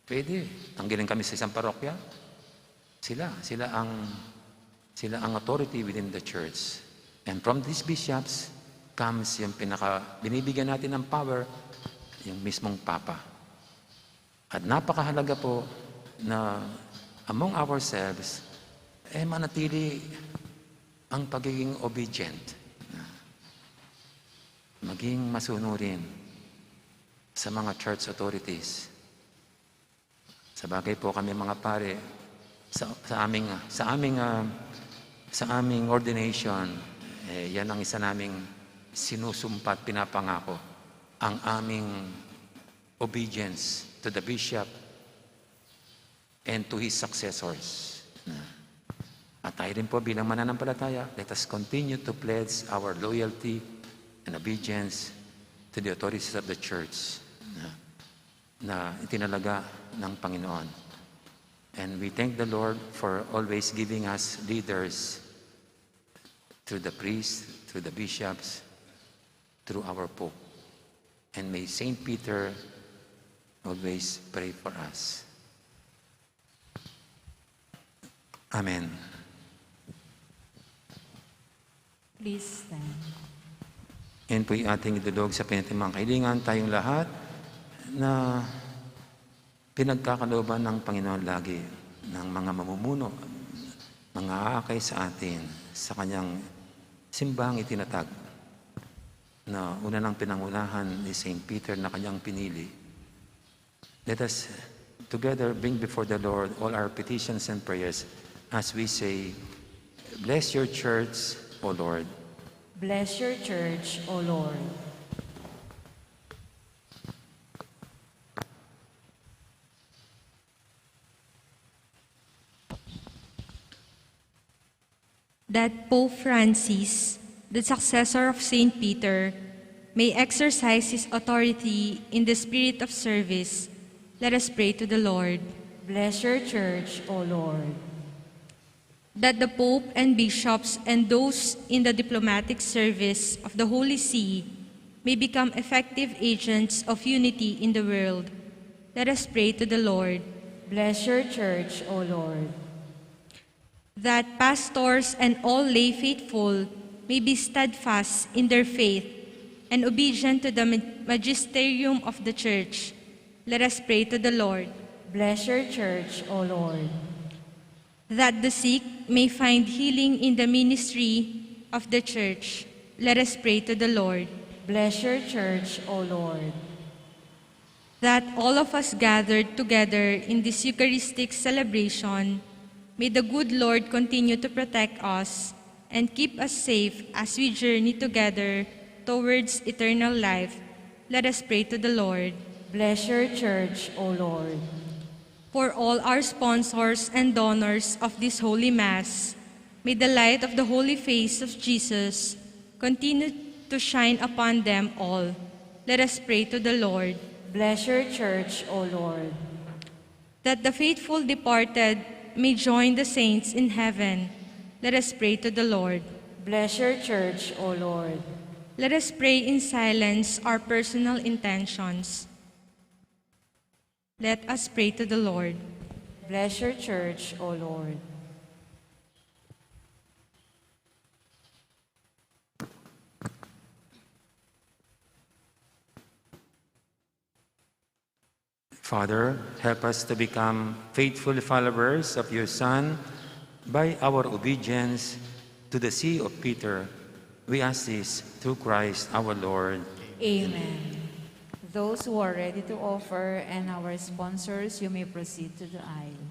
Pwede. Tanggalin kami sa isang parokya. Sila, sila ang, sila ang authority within the church. And from these bishops comes yung pinaka, binibigyan natin ng power, yung mismong Papa. At napakahalaga po na among ourselves, eh, manatili ang pagiging obedient. Maging masunurin sa mga church authorities. Sabagay po kami mga pare, sa, sa aming, sa aming, ah, sa aming ordination, eh, yan ang isa naming sinusumpa at pinapangako, ang aming obedience to the bishop and to his successors. Na, at tayo rin po bilang mananampalataya, let us continue to pledge our loyalty and obedience to the authorities of the church. Na, na itinalaga ng Panginoon. And we thank the Lord for always giving us leaders through the priests, through the bishops, through our Pope. And may Saint Peter always pray for us. Amen. Please stand. Yan po'y ating idudulog sa pinatimang kahilingan, tayong lahat na pinagkakalooban ng Panginoon lagi ng mga mamumuno, mga aakay sa atin, sa kanyang simbahang itinatag na una nang pinangunahan ni Saint Peter na kanyang pinili. Let us together bring before the Lord all our petitions and prayers as we say, "Bless your church, O Lord." Bless your church, O Lord. That Pope Francis, the successor of Saint Peter, may exercise his authority in the spirit of service, let us pray to the Lord. Bless your church, O Lord. That the Pope and bishops and those in the diplomatic service of the Holy See may become effective agents of unity in the world, let us pray to the Lord. Bless your church, O Lord. That pastors and all lay faithful may be steadfast in their faith and obedient to the ma-, magisterium of the church, let us pray to the Lord. Bless your church, O Lord. That the sick may find healing in the ministry of the church, let us pray to the Lord. Bless your church, O Lord. That all of us gathered together in this Eucharistic celebration, may the good Lord continue to protect us and keep us safe as we journey together towards eternal life. Let us pray to the Lord. Bless your church, O Lord. For all our sponsors and donors of this holy Mass, may the light of the holy face of Jesus continue to shine upon them all. Let us pray to the Lord. Bless your church, O Lord. That the faithful departed may join the saints in heaven. Let us pray to the Lord. Bless your church, O Lord. Let us pray in silence our personal intentions. Let us pray to the Lord. Bless your church, O Lord. Father, help us to become faithful followers of your Son by our obedience to the see of Peter. We ask this through Christ our Lord. Amen. Those who are ready to offer and our sponsors, you may proceed to the aisle.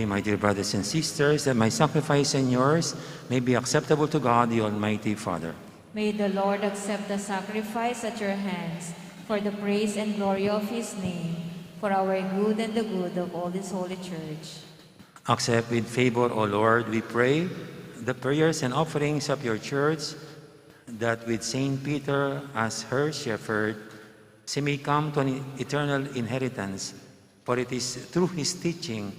My dear brothers and sisters, that my sacrifice and yours may be acceptable to God, the Almighty Father. May the Lord accept the sacrifice at your hands for the praise and glory of his name, for our good and the good of all this holy church. Accept with favor, O Lord, we pray, the prayers and offerings of your church, that with Saint Peter as her shepherd, she may come to an eternal inheritance. For it is through his teaching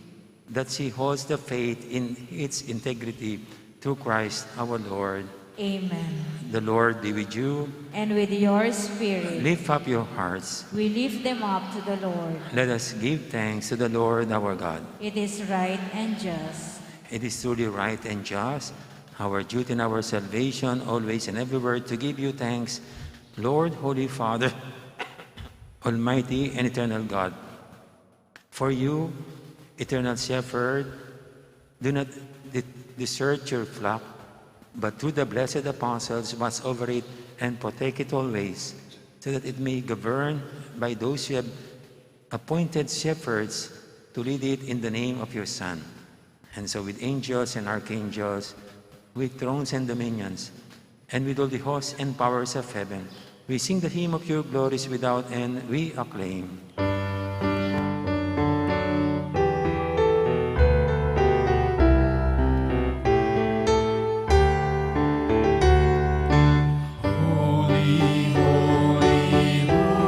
that she holds the faith in its integrity, through Christ our Lord. Amen. The Lord be with you. And with your spirit. Lift up your hearts. We lift them up to the Lord. Let us give thanks to the Lord our God. It is right and just. It is truly right and just, our duty and our salvation, always and everywhere to give you thanks, Lord, Holy Father, Almighty and eternal God. For you, eternal shepherd, do not de-, desert your flock, but through the blessed apostles watch over it and protect it always, so that it may govern by those you have appointed shepherds to lead it in the name of your Son. And so with angels and archangels, with thrones and dominions, and with all the hosts and powers of heaven, we sing the hymn of your glories without end, we acclaim. Holy, holy, holy,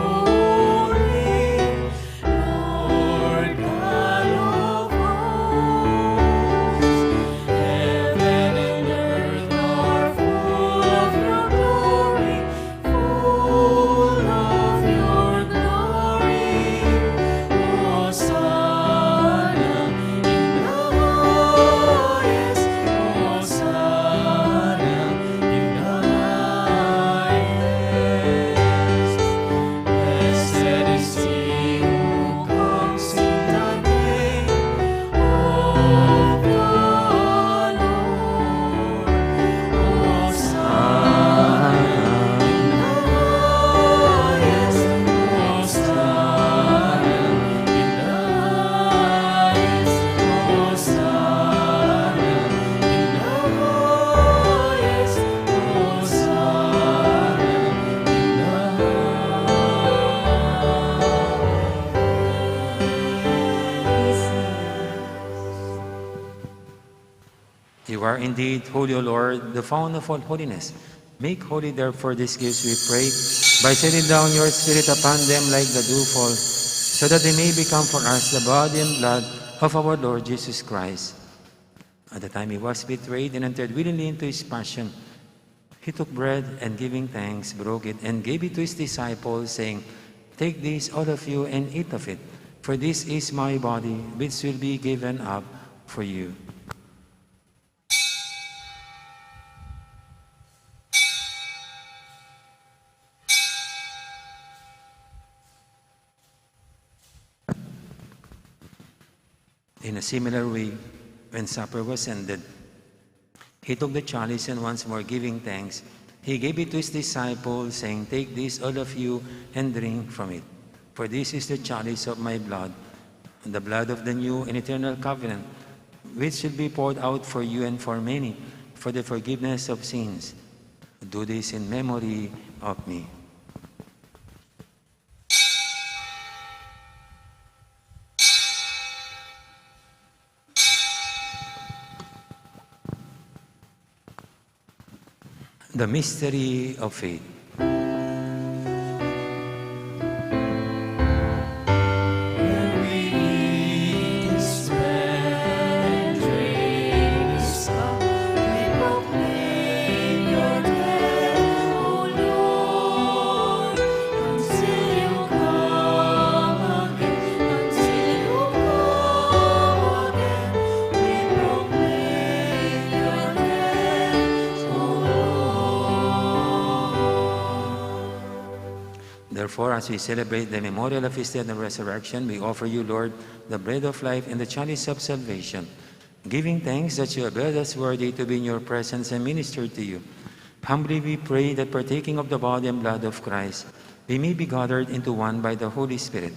Lord God of hosts, heaven and earth are full of your glory, full of your glory. Hosanna in the highest, Hosanna in the highest. Blessed is he who comes in the name of the Lord. Hosanna in the highest. Hosanna in the highest. Hosanna in the highest. You are indeed holy, O Lord, the fount of all holiness. Make holy, therefore, these gifts, we pray, by sending down your Spirit upon them like the dewfall, so that they may become for us the body and blood of our Lord Jesus Christ. At the time he was betrayed and entered willingly into his passion, he took bread and, giving thanks, broke it and gave it to his disciples, saying, "Take this, all of you, and eat of it, for this is my body, which will be given up for you." In a similar way, when supper was ended, he took the chalice and, once more giving thanks, he gave it to his disciples, saying, "Take this, all of you, and drink from it. For this is the chalice of my blood, the blood of the new and eternal covenant, which will be poured out for you and for many for the forgiveness of sins. Do this in memory of me." The mystery of faith. When we eat this bread and drink this cup, we proclaim your death, O Lord, until you come again, until you come again, we proclaim your death, O Lord. Therefore, as we celebrate the memorial of his death and resurrection, we offer you, Lord, the bread of life and the chalice of salvation, giving thanks that you have held us worthy to be in your presence and minister to you. Humbly we pray that, partaking of the body and blood of Christ, we may be gathered into one by the Holy Spirit.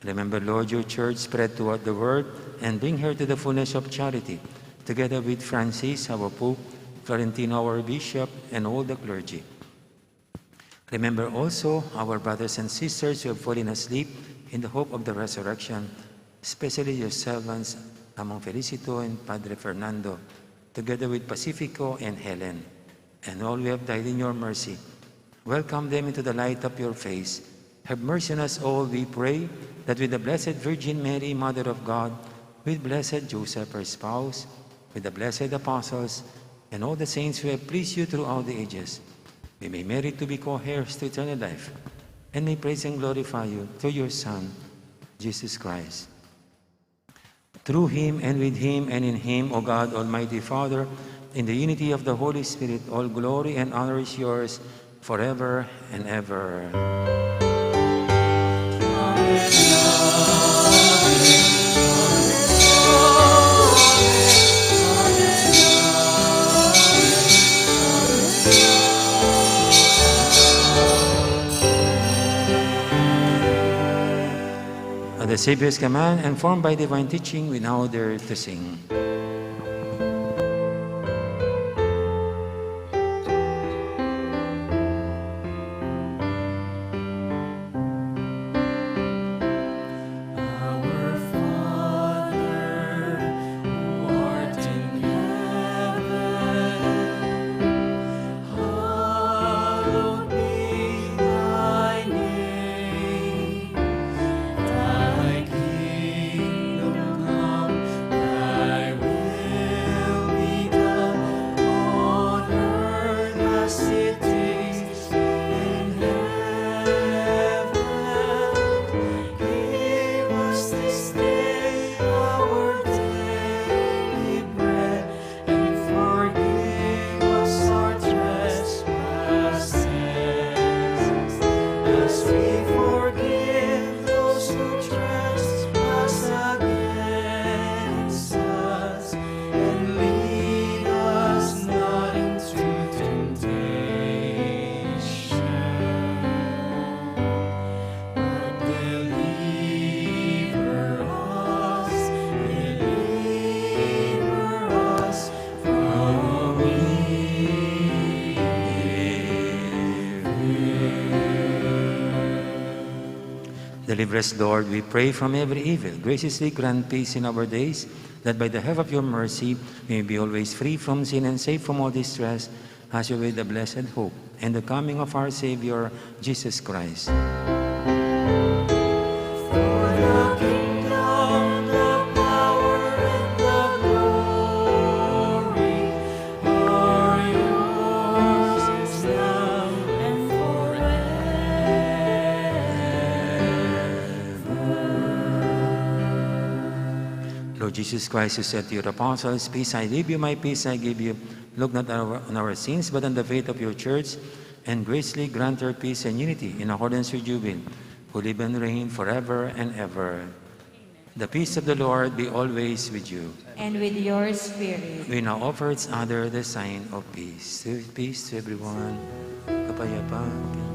Remember, Lord, your church spread throughout the world and bring her to the fullness of charity, together with Francis, our Pope, Florentino, our Bishop, and all the clergy. Remember also our brothers and sisters who have fallen asleep in the hope of the resurrection, especially your servants, Among Felicito and Padre Fernando, together with Pacifico and Helen, and all who have died in your mercy. Welcome them into the light of your face. Have mercy on us all, we pray, that with the Blessed Virgin Mary, Mother of God, with Blessed Joseph, her spouse, with the blessed apostles, and all the saints who have pleased you throughout the ages, we may merit to be co-heirs to eternal life, and may praise and glorify you through your Son, Jesus Christ. Through him, and with him, and in him, O God, Almighty Father, in the unity of the Holy Spirit, all glory and honor is yours forever and ever. At the Savior's command, and formed by divine teaching, we now dare to sing. Our Father, who art in heaven, hallowed be thy name. Thy kingdom come, thy will be done on earth as it is in heaven. Give us this day our daily bread, and forgive us our trespasses, as we forgive those who trespass against us. And lead us not into temptation, but deliver us, deliver us from evil. Deliver us, Lord, we pray, from every evil. Graciously grant peace in our days, that by the help of your mercy we may be always free from sin and safe from all distress, as we await the blessed hope and the coming of our Savior, Jesus Christ. For the kingdom, the power, and the glory are yours now and forever. Lord Jesus Christ, who said to your apostles, "Peace I leave you, my peace I give you," look not on our, on our sins, but on the faith of your church, and graciously grant her peace and unity in accordance with your will, who live and reign forever and ever. The peace of the Lord be always with you. And with your spirit. We now offer each other the sign of peace. Peace to everyone. Kapayapaan.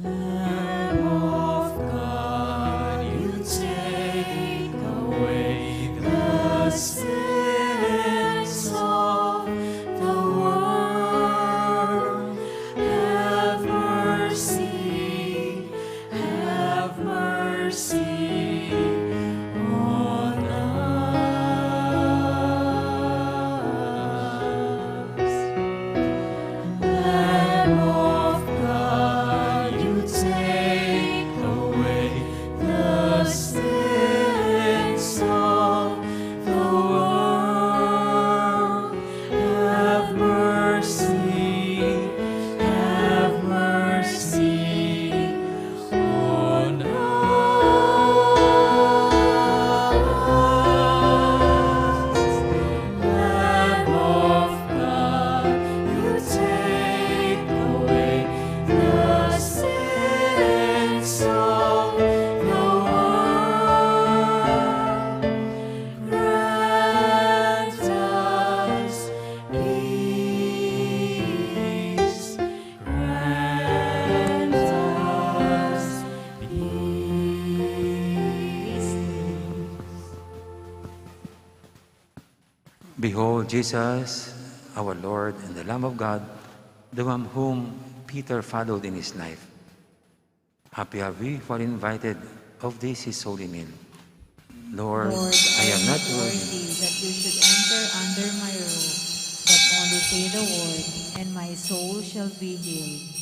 Lamb of God, you take away the sins of the world. Have mercy, have mercy Behold Jesus, our Lord and the Lamb of God, the one whom Peter followed in his life. Happy are we who are invited of this his holy meal. Lord, Lord, I am not worthy that you should enter under my roof, but only say the word, and my soul shall be healed.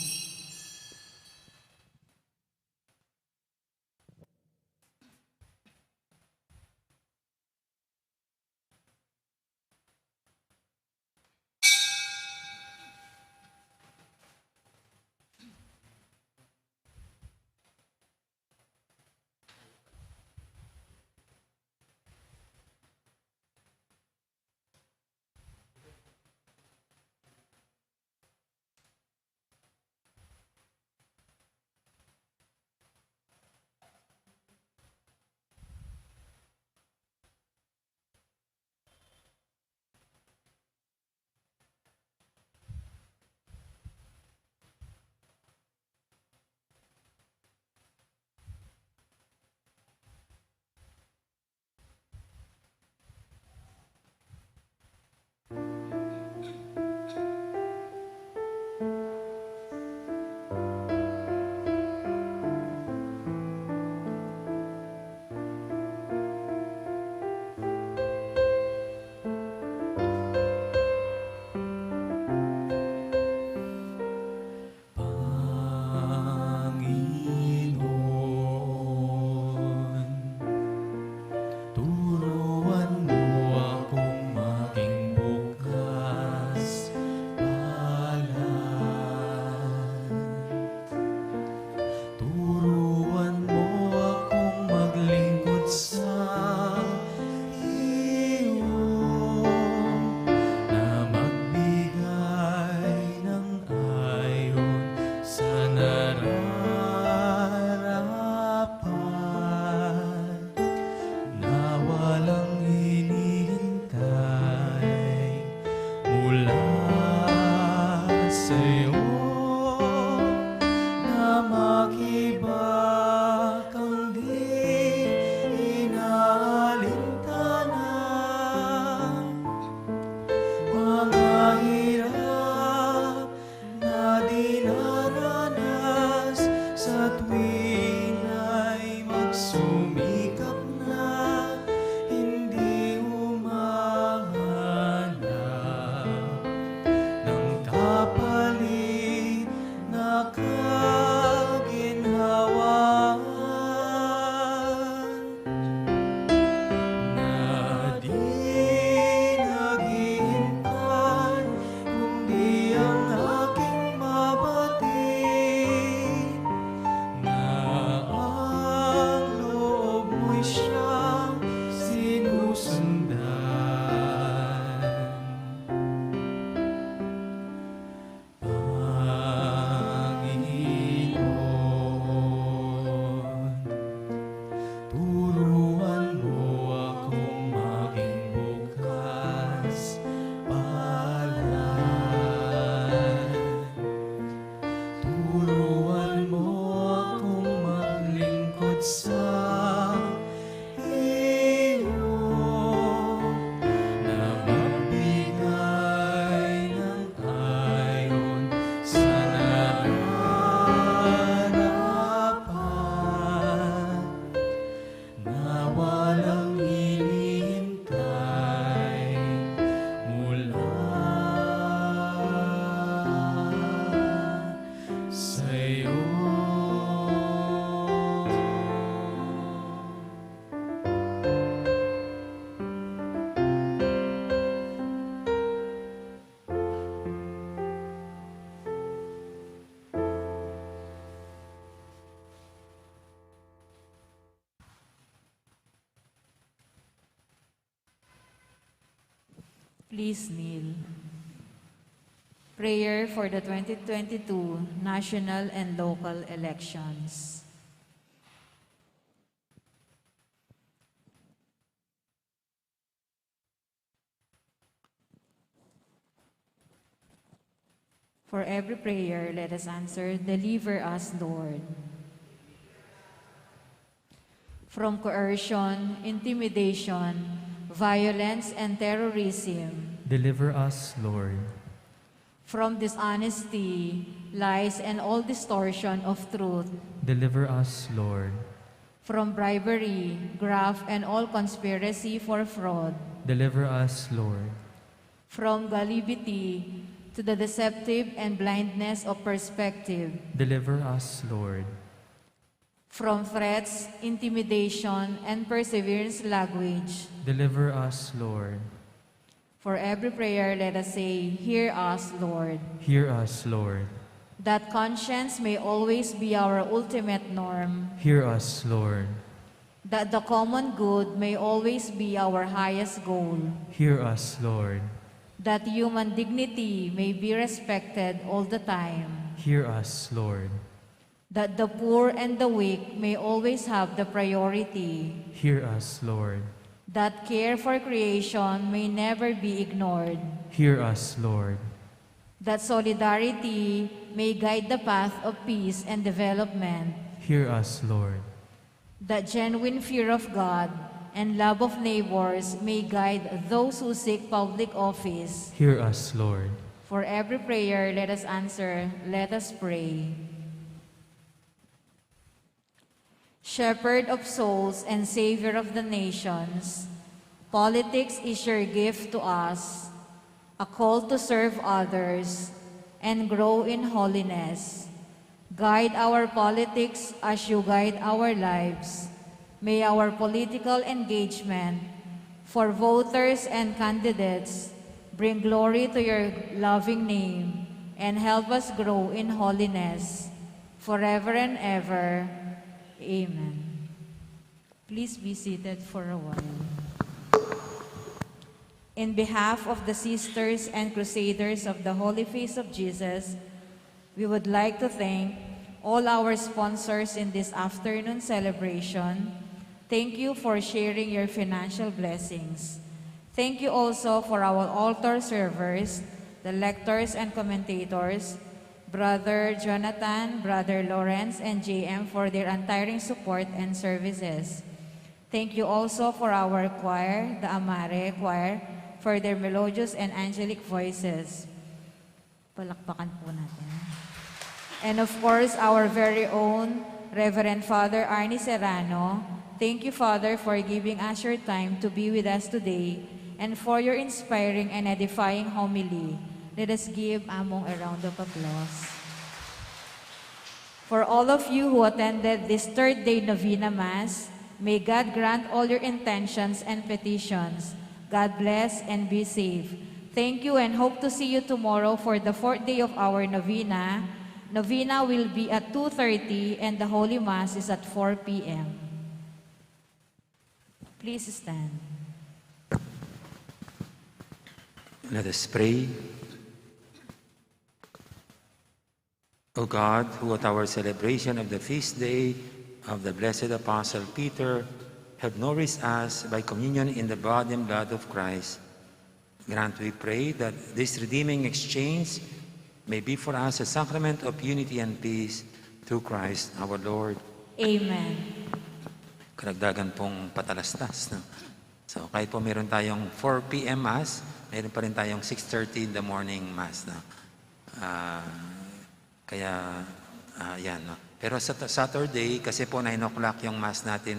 Panginoon, turuan mo akong maging bukas palad. Turuan mo akong maglingkod sa iyo na magbigay ng ayon sa nararapat, na walang hinihintay mula sa'yo, na makibakang di inaalintana. Mga hirap na dinaranas sa tuwing ay magsumikap na, hindi humahanap ng kapalit na kaginhawaan. Na di naghihintay kundi ang aking mabatid, na ang loob mo'y siyang sinusundan. Panginoon, turuan mo akong maging bukas palad. Turuan mo akong maglingkod sa iyo na magbigay ng ayon sa nararapat, na walang hinihintay mula sa'yo. Please kneel. Prayer for the twenty twenty-two national and local elections. For every prayer, let us answer, "Deliver us, Lord." From coercion, intimidation, violence, and terrorism. Deliver us, Lord. From dishonesty, lies, and all distortion of truth. Deliver us, Lord. From bribery, graft, and all conspiracy for fraud. Deliver us, Lord. From gullibility to the deceptive and blindness of perspective. Deliver us, Lord. From threats, intimidation, and perseverance language. Deliver us, Lord. For every prayer, let us say, "Hear us, Lord." Hear us, Lord. That conscience may always be our ultimate norm. Hear us, Lord. That the common good may always be our highest goal. Hear us, Lord. That human dignity may be respected all the time. Hear us, Lord. That the poor and the weak may always have the priority. Hear us, Lord. That care for creation may never be ignored. Hear us, Lord. That solidarity may guide the path of peace and development. Hear us, Lord. That genuine fear of God and love of neighbors may guide those who seek public office. Hear us, Lord. For every prayer, let us answer. Let us pray. Shepherd of souls and Savior of the nations, politics is your gift to us, a call to serve others and grow in holiness. Guide our politics as you guide our lives. May our political engagement for voters and candidates bring glory to your loving name and help us grow in holiness forever and ever. Amen. Please be seated for a while. In behalf of the sisters and crusaders of the Holy Face of Jesus, we would like to thank all our sponsors in this afternoon celebration. Thank you for sharing your financial blessings. Thank you also for our altar servers, the lectors and commentators, Brother Jonathan, Brother Lawrence, and J M for their untiring support and services. Thank you also for our choir, the Amare Choir, for their melodious and angelic voices. Palakpakan po natin. And of course, our very own Reverend Father Arnie Serrano. Thank you, Father, for giving us your time to be with us today and for your inspiring and edifying homily. Let us give Among a round of applause. For all of you who attended this third day novena Mass, may God grant all your intentions and petitions. God bless and be safe. Thank you and hope to see you tomorrow for the fourth day of our novena. Novena will be at two thirty and the Holy Mass is at four p m. Please stand. Let us pray. O God, who at our celebration of the feast day of the blessed Apostle Peter have nourished us by communion in the body and blood of Christ, grant, we pray, that this redeeming exchange may be for us a sacrament of unity and peace through Christ our Lord. Amen. Karagdagan pong patalastas, no? So, kahit po meron tayong four p m Mass, meron pa rin tayong six thirty in the morning Mass, no? Ah, kaya, ah, yan, no? Pero sa t-, Saturday, kasi po nine o'clock yung Mass natin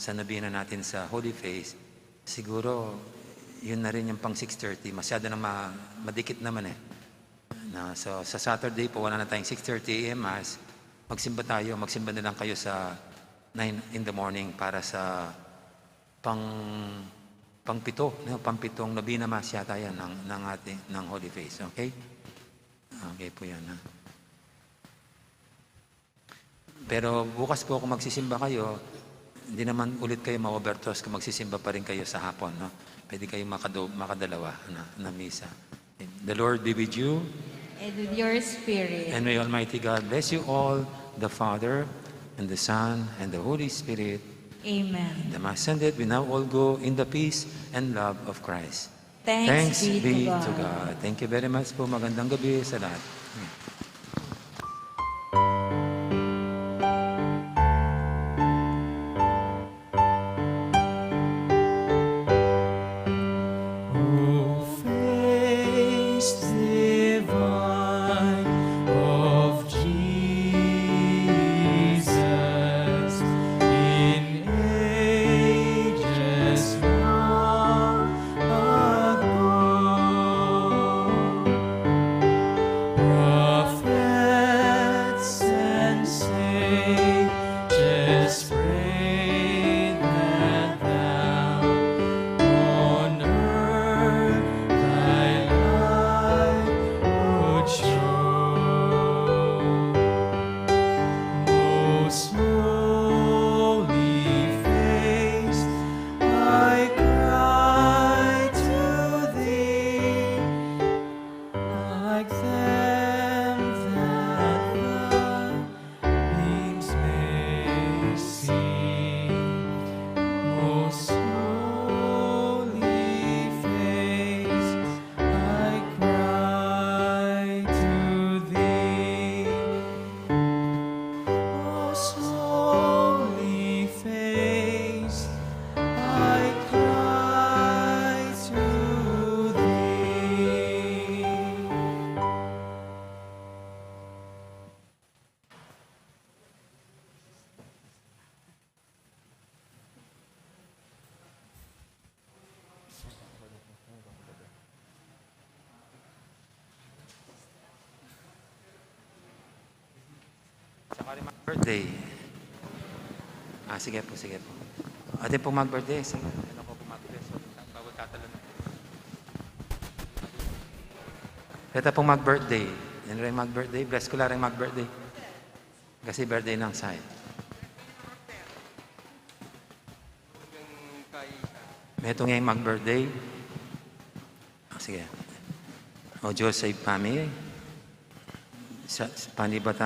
sa nobena natin sa Holy Face, siguro yun na rin yung pang six thirty. Masyado na ma-, madikit naman eh. Na, so, sa Saturday po, wala na tayong six thirty a m Mass. Magsimba tayo, magsimba na lang kayo sa nine in the morning para sa pang, pang pito, no? Pang pitong nobena Mass yata yan ng, ng ating, ng Holy Face, okay? Okay po yan, ha? Pero bukas po, kung magsisimba kayo, hindi naman ulit kayo ma-overdose kung magsisimba pa rin kayo sa hapon, no? Pwede kayo makado-, makadalawa na, na misa. The Lord be with you. And with your spirit. And may Almighty God bless you all, the Father, and the Son, and the Holy Spirit. Amen. The Mass ended, we now all go in the peace and love of Christ. Thanks be to God. Thank you very much po. Magandang gabi sa lahat. Birthday. Ah, sige po, sige po. Atin pong mag-birthday. Sige, ano ko po mag-bless? So, bago tatalon. Kita pong mag-birthday. Yan rin mag-birthday. Bless ko lang rin mag-birthday. Kasi birthday ng side. Metung yang mag-birthday. Ah, sige. O Diyos, save family. Sa, sa panibatan